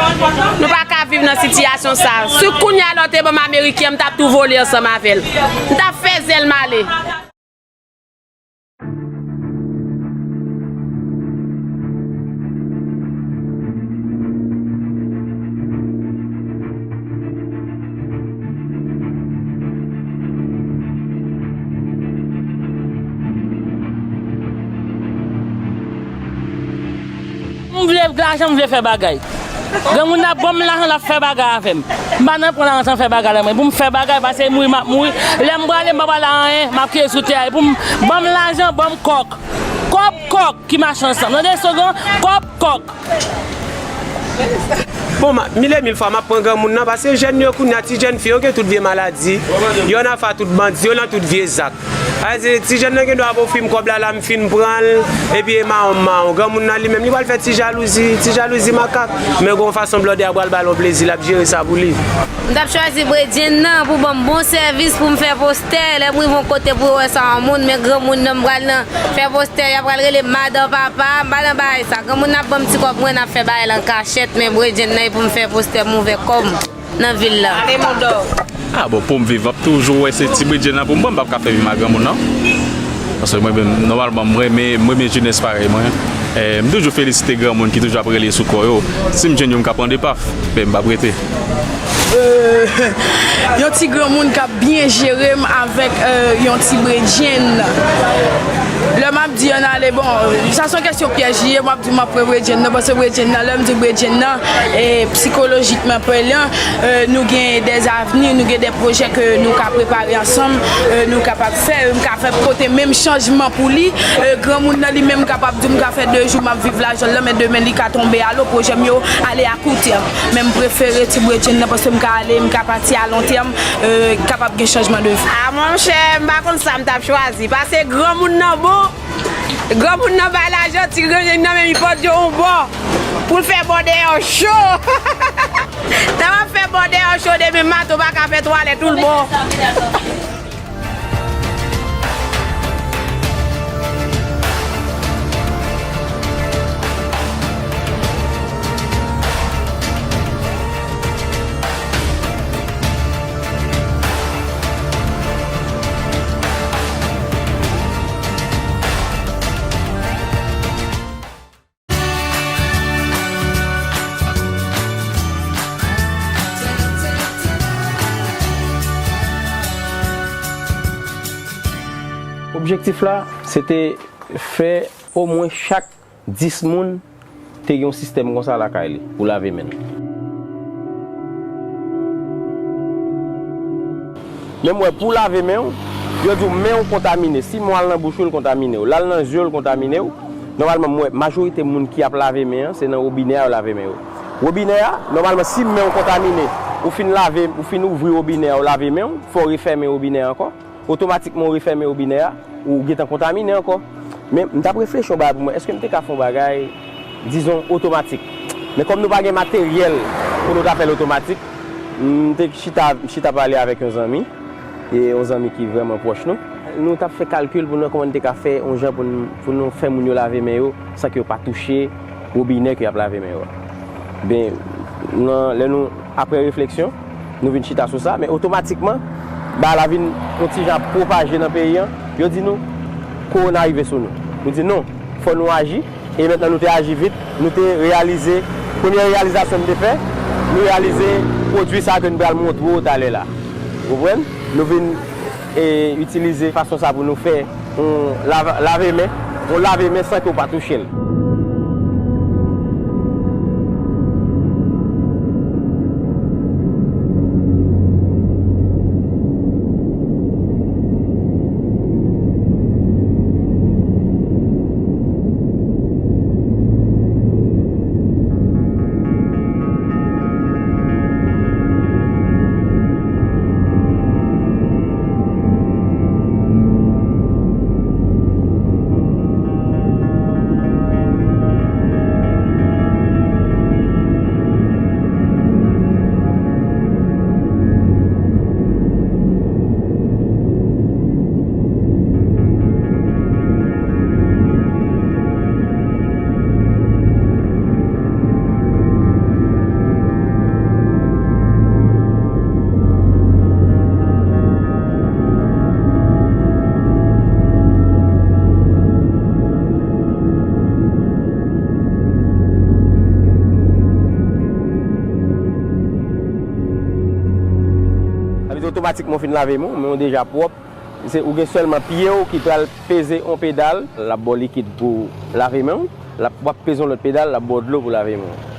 Nou pa ka viv nan sitiyasyon sa. Si kounye a la w te ban m ameriken an, m t ap tou vole ansanm avè l. M t ap fè zèl m ale. M vle lajan, m vle fè bagay. Granmoun nan ban m lajan, l ap fè bagay avè m. M pa nan pran lajan san fè bagay la, mwen. Pou m fè bagay, pase mouri, m ap mouri. Lè m prale, m pa prale a anyen, m ap kenbe sou tè a. E pou m, ban m lajan, ban m kòk. Kòb, kòk ki mache ansanm. Tande slogan, kòb, kòk. Bon, m ap, mil e mil fwa, m ap pran granmoun nan, pase jèn yo kounye a, ti jèn fi yo gen tout vye maladi, yo nan afa tout bandi, yo nan tout vye zak. Sa vle di, ti jèn nan gen dwa ofri m kòb la, la m fin pran l, epi e mawon m mawon. Granmoun nan li menm, li pral fè ti jalouzi, ti jalouzi makak. Men gen yon fason blòdè a pral ba l yon plezi, l ap jere sa pou li. M t ap chwazi Bredjenn nan pou ban m bon sèvis, pou m fè postè. Lè m rive yon kote pou yo wè sa yon moun, men granmoun nan m pral nan fè postè, y ap pral rele m madan papa, m pa nan bagay sa. Granmoun nan ap ban m ti kòb mwen, n ap fè bagay la an kachèt, men Bredjenn nan e pou m fè postè, m ouvè kò m nan vil la. Ale, Mondò. A bon, pou m viv, m ap toujou wè se ti Bredjenn nan pou m pran, m p ap ka fè viv m ak granmoun nan. Paske mwen menm, nòmalman, m renmen, m renmen jenès parèy mwen. Eh, m toujou felisite granmoun ki toujou ap rele sou kò yo. Si m jwenn yo, m ka pran de paf, men m p ap rete. Euh, yon ti granmoun k ap byen jere m avèk, euh, yon ti Bredjenn. Lè m ap di ann ale, bon, sa se yon kèsyon pyèj li ye, m ap di m ap pran Bredjenn nan, paske Bredjenn nan, lè m di Bredjenn nan, e, sikolojikman palan, euh, nou gen dè avni, nou gen dè pwojè ke nou ka prepare ansanm, euh, nou kapab fè, m ka fè pote menm chanjman pou li. Euh, granmoun nan li menm kapab di m ka fè de jou m ap viv lajòl la, men demen li ka tonbe a lo, pwojè m yo ale a kou tèm. Men m prefere ti Bredjenn nan paske m ka ale, m ka pati a lon tèm, euh, kapab gen chanjman de vi. A monchè, m pa konn sa m t ap chwazi, pase granmoun nan bon, granmoun nan bay lajan, ti Bredjenn nan menm li pòt yo yon bò. Pou l fè bò dèyè w cho. Sa w ap fè bò dèyè w cho depi maten w pa ka fè twalèt ou l bon. Objektif la, se te fè omwen chak dis moun te gen yon sistèm konsa lakay li pou lave men l. Men m wè pou w lave men w, yo di w men w kontamine. Si men w al nan bouch ou, l kontamine w. L al nan zye w, l kontamine w. Nòmalman, m wè majorite moun ki ap lave men an, se nan wobinè a yo lave men yo. Wobinè a, nòmalman, si men w kontamine, ou fin lave, ou fin ouvri wobinè a, ou lave men w, fò w refèmen wobinè a ankò. Otomatikman, ou refèmen wobinè a, ou gentan kontamine ankò. Men, m t ap reflechi yon bagay pou mwen, èske m te ka fè yon bagay, dizon, otomatik? Men kòm nou pa gen materyèl pou nou ta fè l otomatik, m te chita, chita pale avèk yon zanmi, e yon zanmi ki vrèman pwòch nou. Nou t ap fè kalkil pou nou wè kòman n te ka fè yon jan pou n, pou nou fè moun yo lave men yo san ke yo pa touche wobinè ke y ap lave men yo a. Ben, nan, lè nou, apre refleksyon, nou vin chita sou sa, men otomatikman, bagay la vin yon ti jan ap pwopaje nan peyi an. Yo di nou, kowona rive sou nou. Nou di non, fò nou aji. E mentnan nou te aji vit, nou te reyalize, premye reyalizasyon nou te fè, nou reyalize pwodui sa ke nou pral montre w talè la. Ou konprann? Nou vin, e, itilize fason sa pou nou fè yon lave, lave men, yon lave men san ke w pa touche l. Sa vle di otomatikman w fin lave men w, men w deja pwòp. Se, ou gen sèlman pye w ki pral peze yon pedal, l ap ba w likid pou lave men w, l ap, w ap peze yon lòt pedal, l ap ba w dlo pou lave men w.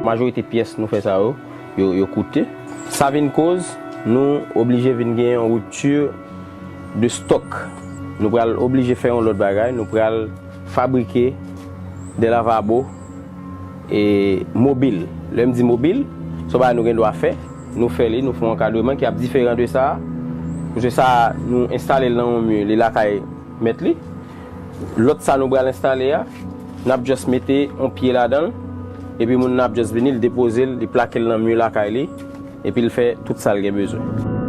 Majorite pyès nou fè sa yo, yo, yo koute. Sa vin koz nou oblije vin gen yon ripti de stòk. Nou pral oblije fè yon lòt bagay, nou pral fabrike de lavabo e mobil. Lè m di mobil, se yon bagay nou gen dwa fè, nou fè li, nou fè yon ankadreman ki ap diferan de sa a. Paske sa a, nou enstale l nan yon mi, li lakay mèt li. Lòt sa nou pral enstale a, n ap just mete yon pye ladan l, epi moun nan ap just vini, l depoze l, li plake l nan mi lakay li, epi l fè tout sa l gen bezwen.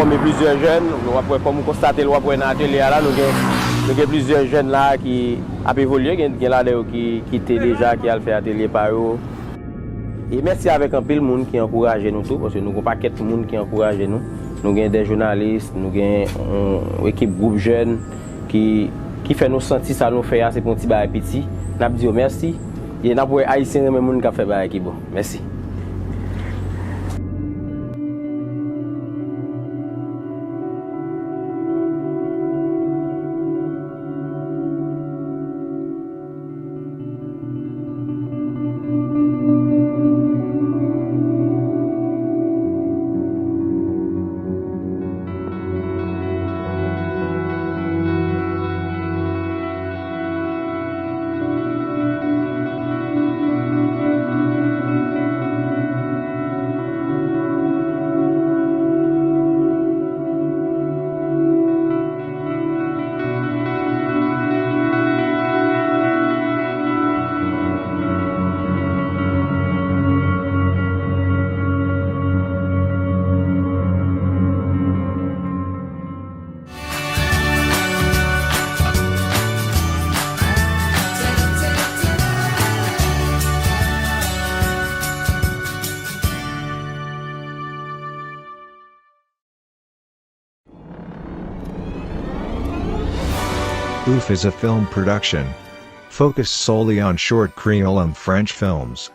Fòme plizyè jèn, w ap wè kòm ou konstate l, w ap wè nan atelye a la, nou gen, nou gen plizyè jèn la ki ap evolye, gen, gen ladan yo ki kite deja, ki al fè atelye pa yo. E mèsi avèk anpil moun ki ankouraje nou tou, paske nou gen yon pakèt moun ki ankouraje nou. Nou gen de jounalis, nou gen yon ekip gwoup jèn ki, ki fè nou santi sa nou fè a, se pa yon ti bagay piti. N ap di yo mèsi. E n ap wè Ayisyen renmen moun k ap fè bagay ki bon. Mèsi. Ouf is a film production focused solely on short Creole and French films.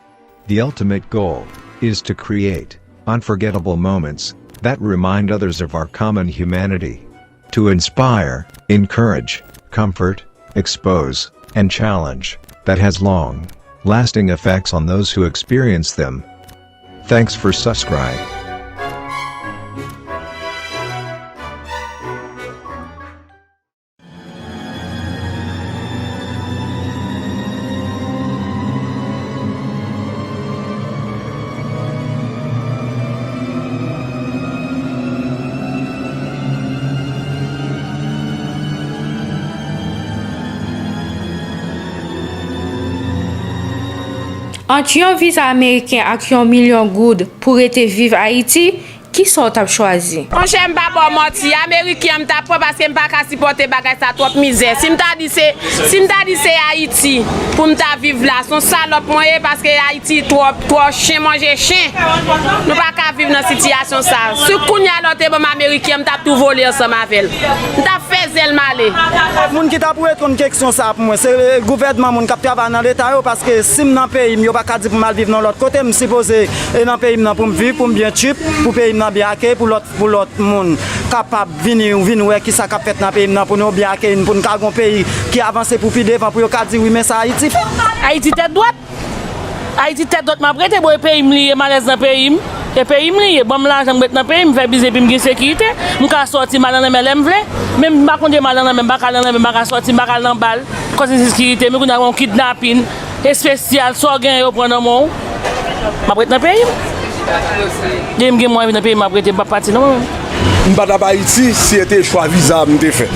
The ultimate goal is to create unforgettable moments that remind others of our common humanity, to inspire, encourage, comfort, expose, and challenge, that has long lasting effects on those who experience them. Thanks for subscribe. Ant yon viza ameriken ak yon milyon goud pou rete viv Ayiti, kisa w t ap chwazi? Monchè, m pa ba w manti, ameriken an m t ap pran paske m pa ka sipòte bagay sa twòp mizè. Si m ta di se, si m ta di se Ayiti pou m ta viv la, se yon salòp mwen ye paske Ayiti twò, twò chen manje chen. Nou pa ka viv nan sitiyasyon sa. Si kounye a la w te ban m ameriken an, m t ap tou vole ansanm avè l. M t ap fè zèl m ale. Moun ki t ap reponn keksyon sa pou mwen, se gouvènman moun k ap travay nan leta yo, paske si m nan peyi m, yo pa ka di pou m al viv nan lòt kote, m sipoze e nan peyi m nan pou m viv, pou m byen tchup, pou peyi m nan byen akeyi, pou lòt, pou lòt moun kapab vini, vin wè kisa k ap fèt nan peyi m nan, pou nou byen akeyi n, pou n ka gen yon peyi ki avanse pou pi devan, pou yo ka di, wi, men sa Ayiti fè. Ayiti tèt dwat. Ayiti tèt dwat m ap rete, bon, e peyi m li ye, m alèz nan peyi m. E peyi m li ye, ban m lajan, m ret nan peyi m, m fè biznis epi m gen sekirite. M ka sòti, m al nan lanmè lè m vle. Menm m pa konn de m al nan lanmè, m pa ka al nan lanmè, m pa ka sòti, m pa ka al nan bal. Koz ensekirite, men kounye a yon kidnapin espesyal, sa w genyen yo pran nan men w. M ap ret nan peyi m. Depi m gen mwayen vin nan peyi m, m ap rete, m p ap pati non, mwen menm. M pa t ap Ayiti si se te chwa viza m te fè.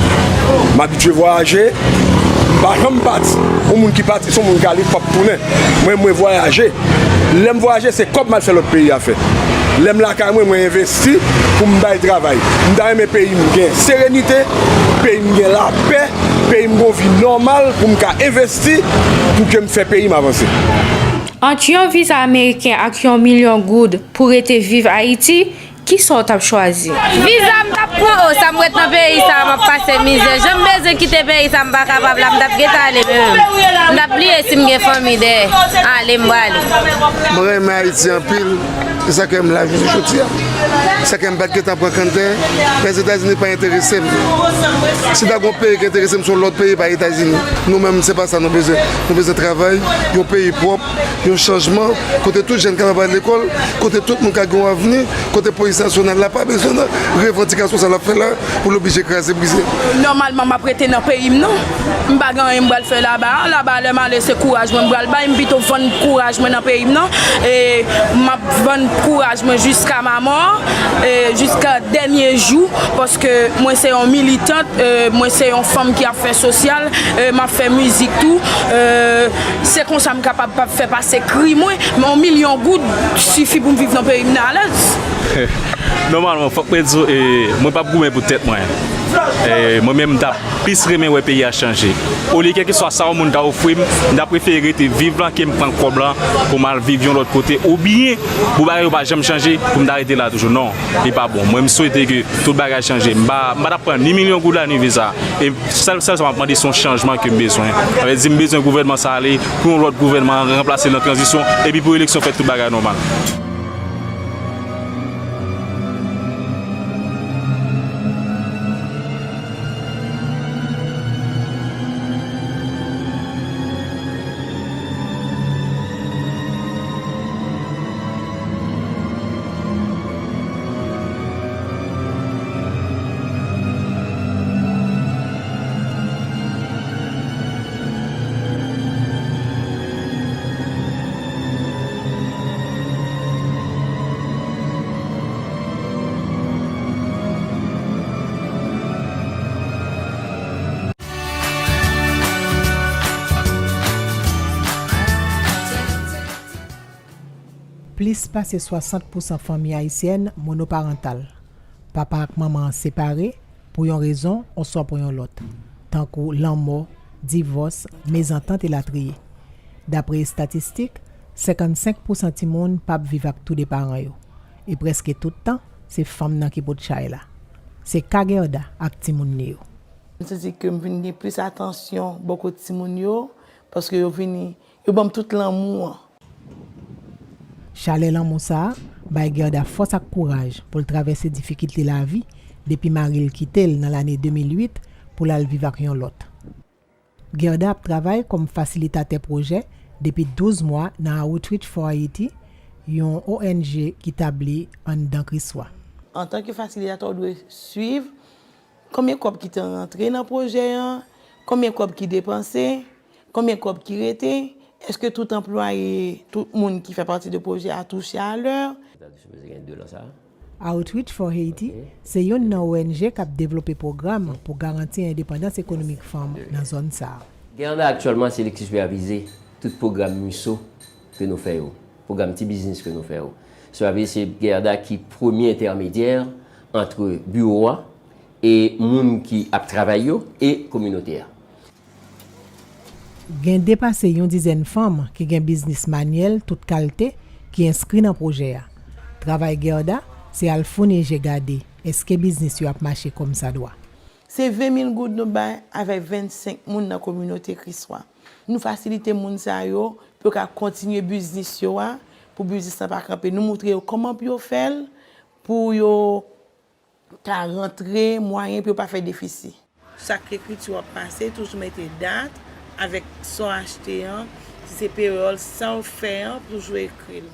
M abitye vwayaje, m pa janm pati. Yon moun ki pati, se yon moun k ale, k p ap tounen. Mwen, mwen vwayaje. Lè m vwayaje, se kòb m al fè lòt peyi afè. Lè m lakay mwen, mwen envesti pou m bay travay. M ta renmen peyi m gen serenite, peyi m gen lapè, peyi m gon vi nòmal pou m ka envesti, pou ke m fè peyi m avanse. Ant yon viza ameriken ak yon milyon goud pou rete viv Ayiti, kisa w t ap chwazi? Viza m t ap pran, o, sa m ret nan peyi sa, m ap pase mizè. Jan m bezwen kite peyi sa, m pa kapab la, m t ap gentan ale menm. M t ap bliye si m gen fanmi dèyè. Ale, m prale. Mwen renmen Ayiti anpil. Se sa k fè m la jounen jodi a. Se sa k fè m pa t gentan pran kanntè. Lèzetazini pa enterese m. Si ta gon peyi ki enterese m, se yon lòt peyi, pa Etazini. Nou menm, se pa sa nou bezwen. Nou bezwen travay, yon peyi pwòp, yon chanjman, kote tout jèn kapab al lekòl, kote tout moun ka gen yon avni, kote polis nasyonal la pa bezwen nan revandikasyon sa l ap fè la pou l oblije kraze brize. Nòmalman, m ap rete nan peyi m nan. M pa gen anyen m pral fè laba a. Laba a, lè m ale, se kouraj mwen m pral bay. M pito vann kouraj mwen nan peyi m nan. E m ap vann kouraj mwen jiska ma mò. E jiska dènye jou, paske mwen se yon militant, e mwen se yon fanm ki ap fè sosyal, e m ap fè mizik tou. E se konsa m kapab pa fè pase kri mwen, men yon milyon goud sifi pou m viv nan peyi m nan alèz. Nòmalman, fòk mwen di w, e, mwen p ap goumen pou tèt mwen. E, mwen menm, m t ap plis renmen wè peyi a chanje. Olye kèlkeswa sa yon moun ta ofri m, m ta prefere rete viv lan ke m pran kòb lan pou m al viv yon lòt kote, oubyen pou bagay yo pa janm chanje, pou m ta rete la toujou. Non, li pa bon. Mwen, m swete ke tout bagay chanje. M pa, m pa t ap pran ni milyon goud la, ni viza. E sèl, sèl sa m ap mande, se yon chanjman ke m bezwen. Sa vle di, m bezwen gouvènman sa ale, pou yon lòt gouvènman ranplase l nan tranzisyon, epi pou eleksyon fèt, tout bagay nòmal. Plis pase swasant pousan fanmi ayisyèn monoparantal. Papa ak manman an separe pou yon rezon oswa pou yon lòt, tankou lanmò, divòs, mezantant elatriye. Dapre estatistik, senkannsenk pousan timoun p ap viv ak toude paran yo, e prèske tout tan, se fanm nan ki pot chay la. Se ka Guerda ak timoun li yo. M santi ke m vin gen plis atansyon bò kote timoun yo, paske yo vini, yo ban m tout lanmou an. Chalè lanmou sa a bay Guerda fòs ak kouraj pou l travèse difikilte lavi depi mari l kite l nan lane de mil uit pou l al viv ak yon lòt. Guerda ap travay kòm fasilitatè pwojè depi douz mwa nan Outreach for Haiti, yon O N G ki tabli anndan Kriswa. Antanke fasilitatè, w dwe swiv konbyen kòb ki te rantre nan pwojè an, konbyen kòb ki depanse, konbyen kòb ki rete, èske tout anplwaye, tout moun ki fè pati de pwojè a touche a lè? Outreach for Haiti se youn nan O N G k ap devlope pwogram pou garanti endepandans ekonomik fanm nan zòn sa a. Guerda aktyèlman se li ki sipèvize tout pwogram MISO ke nou fè yo, pwogram ti biznis ke nou fè yo. Sa vle di se Guerda ki premye entèmedyè ant biwo a e moun ki ap travay yo e kominote a. Gen depase yon dizèn fanm ki gen biznis manyèl tout kalte ki enskri nan pwojè a. Travay Guerda se al founi je gade èske biznis yo ap mache kòmsadwa. Se ven mil goud nou bay avèk vennsenk moun nan kominote Kriswa. Nou fasilite moun sa yo pou yo ka kontinye biznis yo a, pou biznis lan pa kanpe. Nou moutre yo kòman pou yo fè l, pou yo ka rantre mwayen pou yo pa fè defisi. Chak ekriti w ap pase, toujou mete dat avèk sa w achte an, si se peyòl, sa w fè an, toujou ekri l.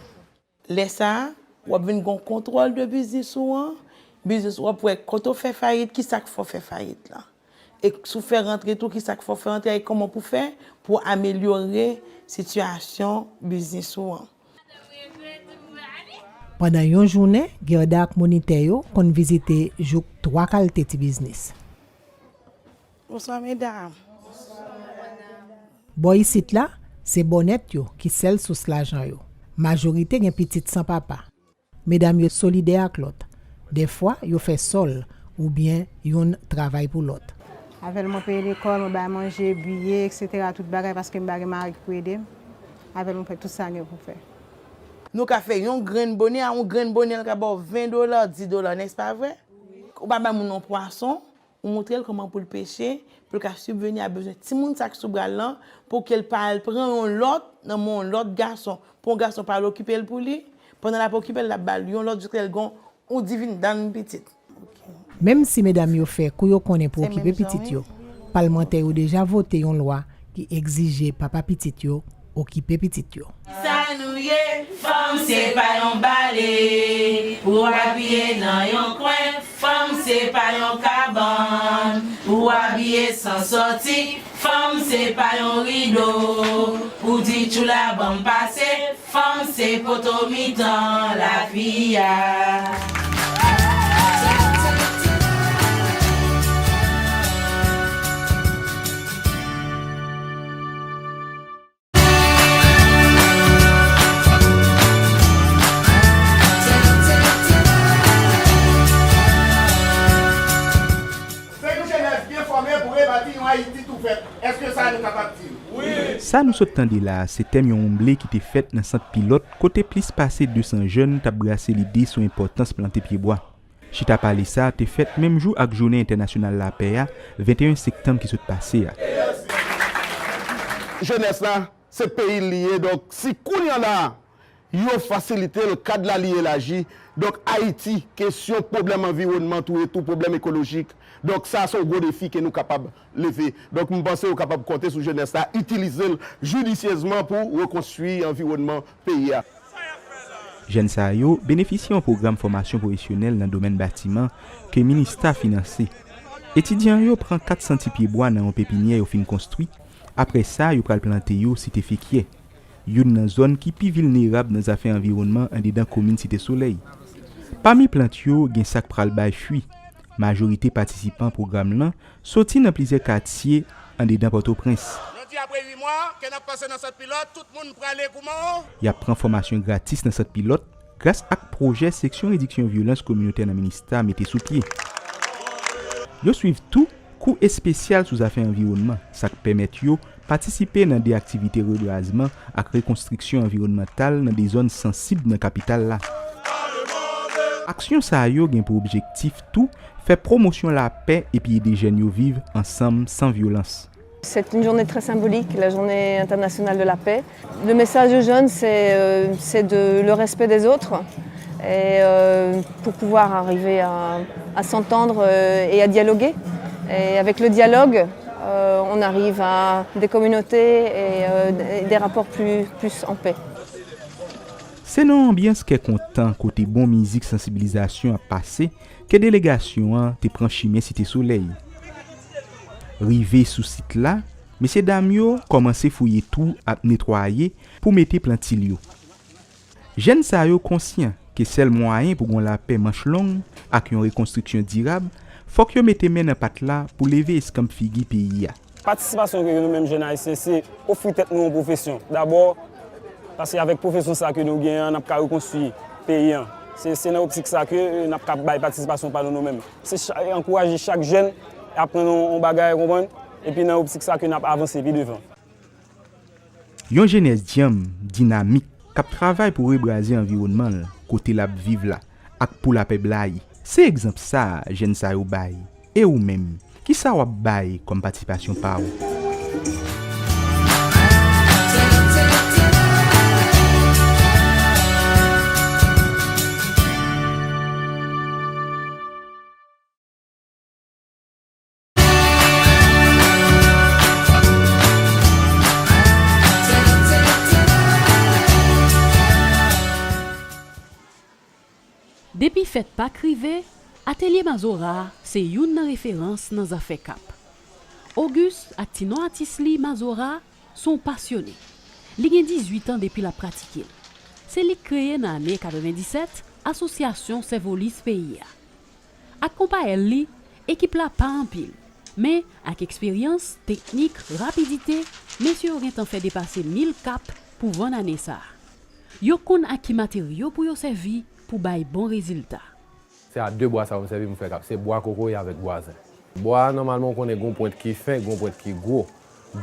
Lè sa a, w ap vin gen yon kontwòl de biznis ou an. Biznis ou w ap wè kote w fè fayit, kisa k fè w fè fayit la. E si w fè rantre tou, kisa k fè w fè rantre a, e kòman pou w fè pou w amelyore sitiyasyon biznis ou an. Pandan yon jounen, Guerda ak monitè yo konn vizite jouk twa kalte ti biznis. Bonswa medam. Bò isit la, se bònèt yo ki sèl sous lajan yo. Majorite gen pitit san papa. Medam yo solidè ak lòt. Dèfwa, yo fè sòl oubyen youn travay pou lòt. Avè l mwen peye lekòl, mwen bay manje, biye, eksetera, tout bagay, paske m pa gen mari ki pou ede m. Avè l mwen fè tout sa gen pou fè. Nou ka fè yon grenn bonè, a yon grenn bonè, l ka ba w ven dola, dis dola, nèspa vre? Ou pa bay moun yon pwason, ou montre l kòman pou l peche, pou l ka sibveni a bezwen timoun sa k sou bra l lan, pou ke l pa al pran yon lòt nan men yon lòt gason, pou yon gason pa al okipe l pou li, pandan l ap okipe l, l ap ba l yon lòt jiska l gen yon divindann pitit. Menm si medam yo fè kou yo konnen pou okipe pitit yo, palmantè yo deja vote yon lwa ki egzije papa pitit yo okipe pitit yo. Sa nou ye, fanm se pa yon bale pou apiye nan yon kwen, fanm se pa yon kabann pou apiye san sòti, fanm se pa yon rido pou di tchoula ban m pase, fanm se poto mitan lavi a. Sa nou sot tande la a, se tèm yon wonmble ki te fèt nan sant pilòt, kote plis pase de san jèn t ap brase lide sou enpòtans plante pyebwa. Chita pale sa a te fèt menm jou ak Jounen Entènasyonal Lapè a, venteyen septanm ki sot pase a. Jenès la, se peyi l li ye, donk si kounye a la a, yo fasilite l, kad la li elaji. Donk, Ayiti, kesyon pwoblèm anviwònman tou e tou pwoblèm ekolojik. Donk, sa a se yon gwo defi ke nou kapab leve. Donk, m panse yo kapab konte sou jenès la, itilize l jidisyèzman pou rekonstwi anviwònman peyi a. Jèn sa yo benefisye yon pwogram fòmasyon pwofesyonèl nan domèn batiman ke Minista finanse. Etidyan yo pran kat san ti pyebwa nan yon pepinyè yo fin konstwi. Apre sa, yo pral plante yo Site Fekyè, youn nan zòn ki pi vilnerab nan zafè anviwònman anndedan komin Site Solèy. Pami plant yo, gen sa k pral bay fwi. Majorite patisipan pwogram lan soti nan plizyè katye anndedan Pòtoprens. Jodi, apre uit mwa ke n ap pase nan sant pilòt, tout moun prale kouman? Y ap pran fòmasyon gratis nan sant pilòt gras ak pwojè Seksyon Rediksyon Vyolans Kominotè nan Minista mete sou pye. Yo swiv tou kou espesyal sou zafè anviwònman, sa k pèmèt yo patisipe nan de aktivite rebrazman ak rekonstriksyon anviwònmantal nan de zòn sansib nan kapital la. Aksyon sa yo gen pou objektif tou fè pwomosyon lapè epi ede jèn yo viv ansanm san vyolans. C'est une journée très symbolique, la journée internationale de la paix. Le message aux jeunes, c'est, euh, c'est de, le respect des autres, et, euh, pour pouvoir arriver à, à s'entendre, euh, et à dialoguer. Et avec le dialogue, euh, on arrive à des communautés et, euh, des, des rapports plus, plus en paix. Se nan yon anbyans kè kontan kote bon mizik sansibilizasyon ap pase ke delegasyon an te pran chimen Site Solèy. Rive sou sit la, mesyedam yo kòmanse fouye twou ap netwaye pou mete plantil yo. Jèn sa yo konsyan ke sèl mwayen pou gon lapè manch long ak yon rekonstriksyon dirab, fòk yo mete men nan pat la pou leve eskanp figi peyi a. Patisipasyon ke nou menm jèn ayisyen, se ofri tèt nou yon pwofesyon. Dabò, paske avèk pwofesyon sa ke nou genyen an, n ap ka rekonstwi peyi an. Se, se nan optik sa ke n ap ka bay patisipasyon pa nou, nou menm. Se cha-, ankouraje chak jèn ap aprann yon, yon bagay, konprann, epi nan optik sa ke n ap avanse pi devan. Yon jenès dyanm, dinamik, k ap travay pou rebraze anviwònman l, kote l ap viv la, ak pou lapè blayi. Se egzanp sa a jèn sa yo bay. E ou menm, kisa w ap bay kòm patisipasyon pa w? Depi fèt Pak rive, Atelye Mazora se youn nan referans nan zafè kap. Auguste ak ti non atis li Mazora se yon pasyone. Li gen dizuit an depi l ap pratike l. Se li k kreye nan ane katrevenndisèt asosyasyon Sèvolis peyi a. Ak konpayèl li, ekip la pa anpil, men ak eksperyans, teknik, rapidite, mesye yo gentan fè depase mil kap pou vann ane sa a. Yo konn ak ki materyo pou yo sèvi pou bay bon rezilta. Se a de bwa sa yo m sèvi pou m fè kap. Se bwa kokoye avèk bwa zen. Bwa a, nòmalman, ou konnen gon pwent ki fen, gon pwent ki gwo.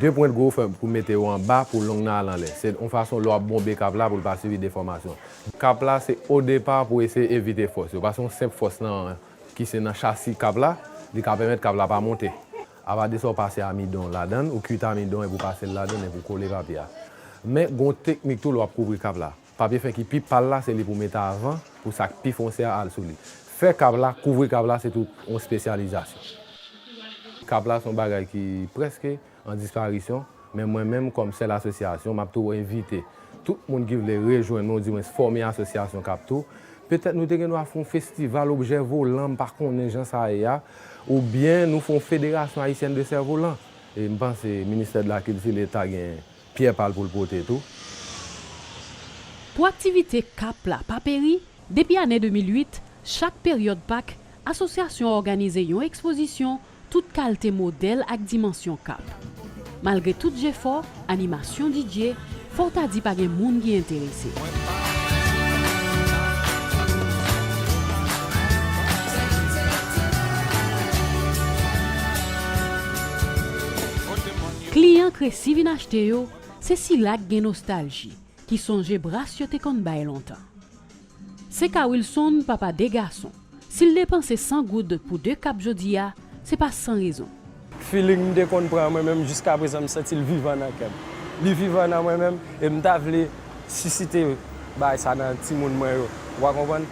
De pwent gwo fè pou mete yo anba pou long nan al anlè. Se yon fason lè w ap bonbe kap la pou l pa sibi defòmasyon. Kap la se odepa pou eseye evite fòs yo. Paske yon senp fòs nan, ki se nan chasi kap la, li ka pèmèt kap la pa monte. Apa de sa w pase amidon ladan l, ou kuit amidon epi w pase l ladan l epi w kole papye a. Men gon teknik tou lè w ap kouvri kap la. Papye fen ki pi pal la, se li pou mete avan, pou sa k pi fonse a al sou li. Fè kap la, kouvri kap la, se tout yon espesyalizasyon. Kap la se yon bagay ki prèske an disparisyon, men mwen menm, kòm sèl asosyasyon, m ap tou envite tout moun ki vle rejwenn mwen, oudimwens fòme asosyasyon kap tou. Petèt nou te gen dwa fè yon festival objè volan, m pa konnen jan sa ye a, oubyen nou fè yon federasyon ayisyèn de sèvolan. E m panse ministè de la kilti, Leta gen pyè pa l pou l pote tou. Pou aktivite kap la pa peri, depi ane de mil uit, chak peryòd Pak, asosyasyon an òganize yon ekspozisyon tout kalte modèl ak dimansyon kap. Malgre tout jefò, animasyon, D J, fò w ta di pa gen moun ki enterese. k resi vin achte yo, se sila k gen nostalji, ki sonje bras yo te konn bay lontan. Seka Wilson, papa de gason, si l depanse san goud pou de kap jodi a, se pa san rezon. Feeling m te konn pran mwen menm, jiskaprezan m santi l vivan nan kè m. Li vivan nan mwen menm, e m ta vle sisite bagay sa nan timoun mwen yo. Ou pa konprann?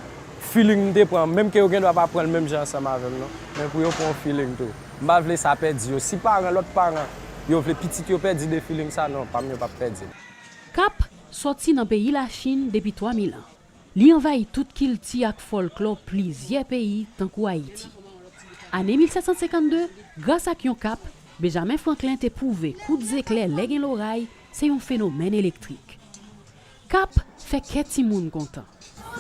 Feeling m te pran, menm ke yo gen dwa pa pran l menm jan ansanm avè m non, men pou yo pran yon feeling tou. M pa vle sa pèdi yo. Si paran, lòt paran, yo vle pitit yo pèdi de feeling sa, non, pa m yo p ap pèdi l. Kap sòti nan peyi Lachin depi twa mil an. Li anvayi tout kilti ak fòlklò plizyè peyi, tankou Ayiti. Ane mil sèt san senkannde, gras ak yon kap, Benjamin Franklin te pwouve kout zeklè lè gen loray se yon fenomèn elektrik. Kap fè kè timoun kontan.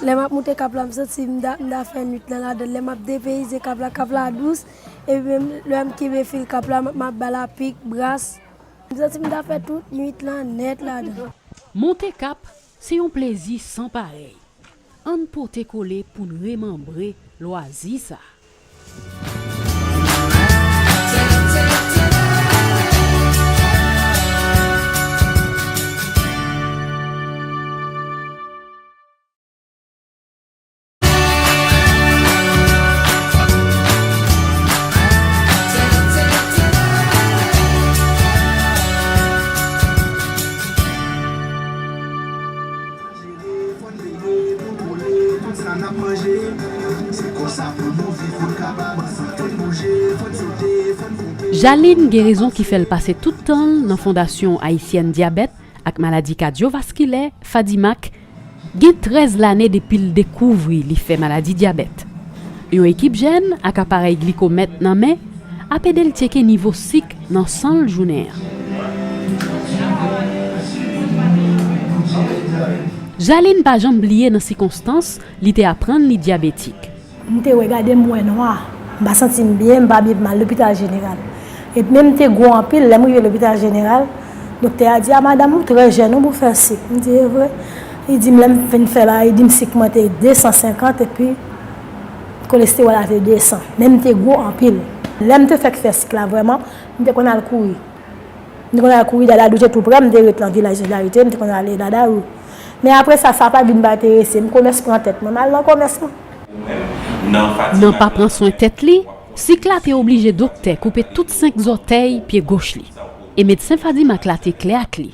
Lè m ap moute kap la, m santi m ta, m ta fè nwit lan ladan l. Lè m ap depeyize kap la, kap la dous, epi menm lè m kenbe fil kap la, m, m ap ba l apik, bras. M santi m ta fè tout nwit lan nèt ladan. Monte kap se yon plezi san parèy. Ann pote kole pou n remanbre lwazi sa. Jaline gen rezon ki fè l pase tout tan l nan Fondasyon Ayisyèn Dyabèt ak Maladi Kadyovaskilè, FADIMAC, gen trèz lane depi l dekouvri li fè maladi dyabèt. Yon ekip jèn ak aparèy glikomèt nan men ap ede l tcheke nivo sik nan san l jounen an. Jaline pa janm bliye nan sikonstans li te aprann li dyabetik. M te wè, gade m wè nwa. M pa santi m byen, m pa byen, m al lopital jeneral. Epi men m te gwo anpil, lè m rive lopital jeneral, doktè a di, "A madanm, ou trè jèn wi pou fè sik." M di, "E vre?" Li di m lè m fin fè bagay, li di m sik mwen te de san senkant epi kolestewòl la te de san. Men m te gwo anpil. Lè m te fèk fè sik la vrèman, m te konn al kouri. M te konn al kouri Dadadou, te tou prè, m te ret nan vilaj Solidarité, m te konn ale Dadadou. Men apre sa, sa pa vin pa enterese m, komès pran tèt mwen, m al nan komès mwen. Nan pa pran swen tèt li, sik la te oblije doktè koupe tout senk zòtèy pye goch li. E medsen FADIMAC la te klè ak li.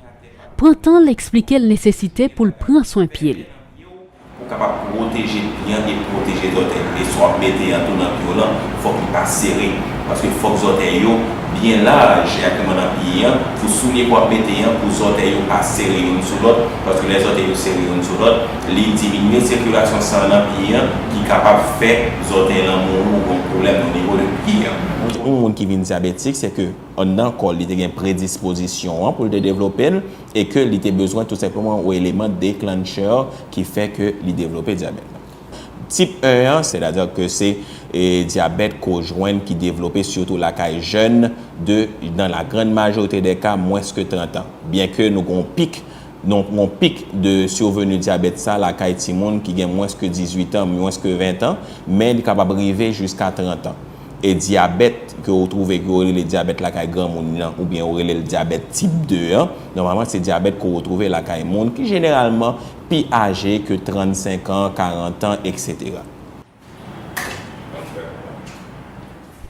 Pran tan l eksplike l nesesite pou l pran swen pye l. Pou kapab pwoteje pye an e pwoteje zòtèy li. E sa w ap mete an tou nan pye w lan, fòk li pa sere. Paske fòk zòtèy yo byen laj, egzakteman nan pye an, pou soulye ke w ap mete an, pou zòtèy yo pa sere youn sou lòt. Paske lè zòtèy yo sere youn sou lòt, li diminye sikilasyon san an nan pye an, ki kapab fè zòtèy lan mouri ou gon pwoblèm o nivo de pye an. Yon moun ki vin dyabetik, se ke anndan kò l, li te gen predispozisyon an pou l te devlope l, e ke li te bezwen tou senpleman yon eleman declencher ki fè ke li devlope dyabèt la. Tip en an, sètadi ke se, e, dyabèt ke w jwenn ki devlope sitou lakay jèn de, dans la grande majorité des cas, mwens ke trant an. Byenke nou gen yon pik, nou gen yon pik de survenue dyabèt sa lakay timoun ki gen mwens ke dizuit an, mwens ke ven an, men li kapab rive jiska trant an. E dyabèt ke w twouve ke yo rele dyabèt lakay granmoun nan, oubyen yo rele l dyabèt tip de an, nòmalman se dyabèt ke w twouve lakay moun ki jeneralman pi aje ke trannsenk an, karant an, etsetera.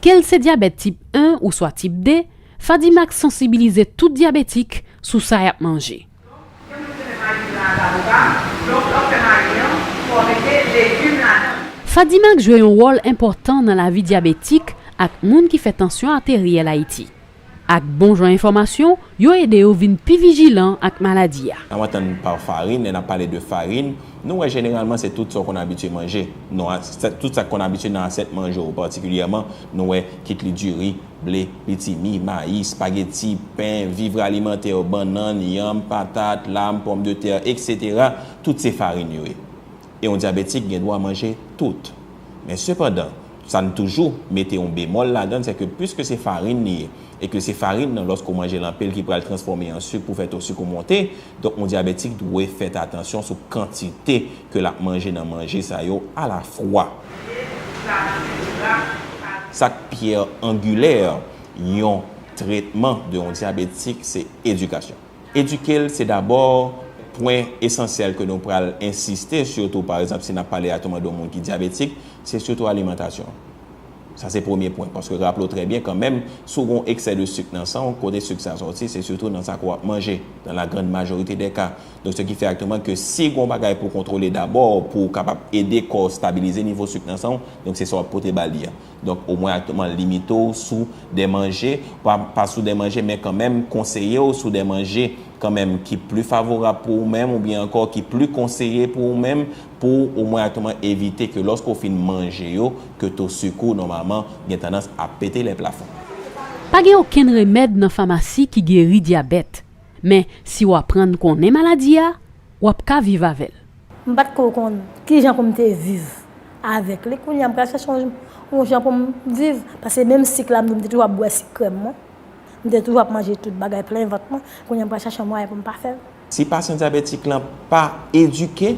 Ke l se dyabèt tip en oswa tip de, FADIMAC sansibilize tout dyabetik sou sa y ap manje. FADIMAC jwe yon wòl enpòtan nan lavi dyabetik ak moun ki fè tansyon ateryèl Ayiti. Ak bon jan enfòmasyon, yo ede yo vin pi vijilan ak maladi a. N ap antann pa farin, lè n ap pale de farin, nou wè jeneralman se tout sa w konn abitye manje. Nou a, se, tout sa k konn abitye nan asyèt manje w, patikilyèman, nou wè kit li diri, ble, pitimi, mayi, espageti, pen, vivre alimentaire, bannann, yanm, patat, lam, pòmdetè, etsetera, tout se farin yo ye. E yon dyabetik gen dwa manje tout. Men sepandan, sa n toujou mete yon bemòl ladan l, se ke piske se farin li ye, e ke se farin nan, lòske w manje l anpil, ki pral transfòme an sik pou fè to sik ou monte, donk yon dyabetik dwe fèt atansyon sou kantite ke l ap manje nan manje sa yo alafwa. Sa k pyè angilè, yon tretman de yon dyabetik, se edikasyon. Edike l, se dabò pwen esansyèl ke nou pral ensiste, sitou, pa egzanp, si n ap pale aktyèlman de yon moun ki dyabetik, se sitou alimantasyon. Sa se premye pwen, paske raple w trè byen kanmenm, si w gen yon eksè de sik nan san w, kote sik sa sòti, se sitou nan sa ke w ap manje, dans la grande majorité des cas. Donk, se ki fè aktyèlman ke si gen yon bagay pou w kontwole dabò, pou w kapab ede kò w stabilize nivo sik nan san w, donk se sa w ap pote ba li a. Donk, omwen aktyèlman limite w sou de manje, pa, pa sou de manje, men kanmenm konseye w sou de manje kanmenm ki pli favorab pou ou menm, oubyen ankò ki pli konseye pou ou menm, pou omwen aktyèlman evite ke lòske w fin manje yo, ke to sik ou nòmalman gen tandans ap pete lè plafon. Pa gen okenn remèd nan famasi ki geri dyabèt, men si w aprann konnen maladi a, w ap ka viv avè l. M pa t ko konn kijan pou m te viv avèk li. Kounye a, m pral chèche yon, yon jan pou m viv. Paske menm sik la, m te toujou ap bwè sik krèm mwen. M te toujou ap manje tout bagay plen vant mwen. Kounye a, m pral chèche yon mwayen pou m pa fè l. Si pasyan dyabetik lan pa edike,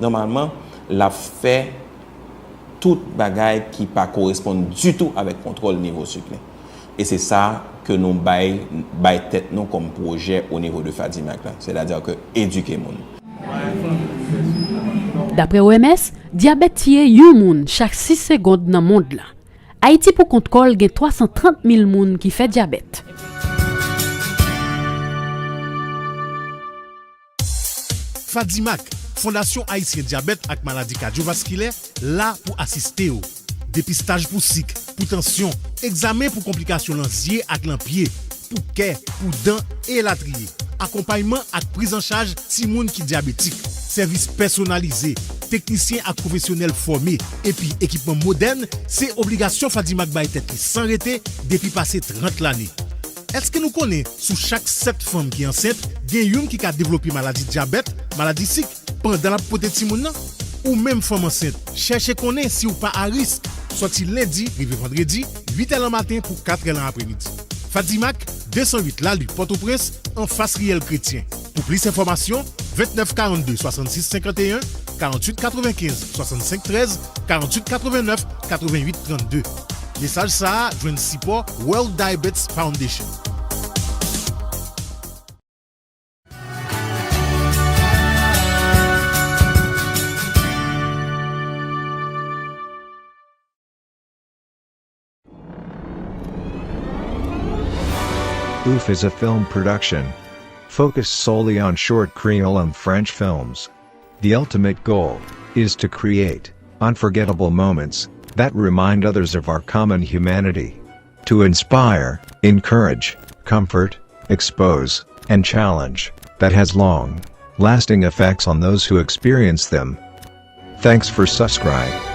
nòmalman, l ap fè tout bagay ki pa koresponn ditou avèk kontwòl nivo sik li. E se sa ke nou bay, bay tèt nou kòm pwojè o nivo de Fadimak la, sètadi ke edike moun. Daprè O M S, dyabèt tiye yon moun chak sis segonn nan mond lan. Ayiti poukont kò l gen twa san trant mil moun ki fè dyabèt. Fadimak, Fondasyon Ayisyen Dyabèt ak Maladi Kadyovaskilè, la pou asiste w. Depistaj pou sik, pou tansyon, egzamen pou konplikasyon nan zye ak nan pye, pou kè, pou dan, elatriye. Akonpayman ak priz an chaj timoun ki dyabetik, sèvis pèsonalize, teknisyen ak pwofesyonèl fòme, epi ekipman modèn, se obligasyon Fadimak bay tèt li san rete depi pase trant lane. Èske nou konnen sou chak sèt fanm ki ansent, gen youn ki ka devlope maladi dyabèt, maladi sik, pandan l ap pote timoun nan? Ou menm fanm ansent, chèche konnen si w pa a risk. Sòti lendi rive vandredi, uit è nan maten pou kat è nan apremidi. Fadimak, de san uit Lali, Pòtoprens, anfas Riyèl Kretyen. Pou plis enfòmasyon, vennèf karannde swasannsis senkanteyen, karanntuit katrevenkenz swasannsenk trèz, karanntuit katrevenèf katreventuit trannde. Mesaj sa a jwenn sipò World Diabetes Foundation. Ouf is a film production focused solely on short Creole and French films. The ultimate goal is to create unforgettable moments that remind others of our common humanity, to inspire, encourage, comfort, expose, and challenge, that has long lasting effects on those who experience them. Thanks for subscribe.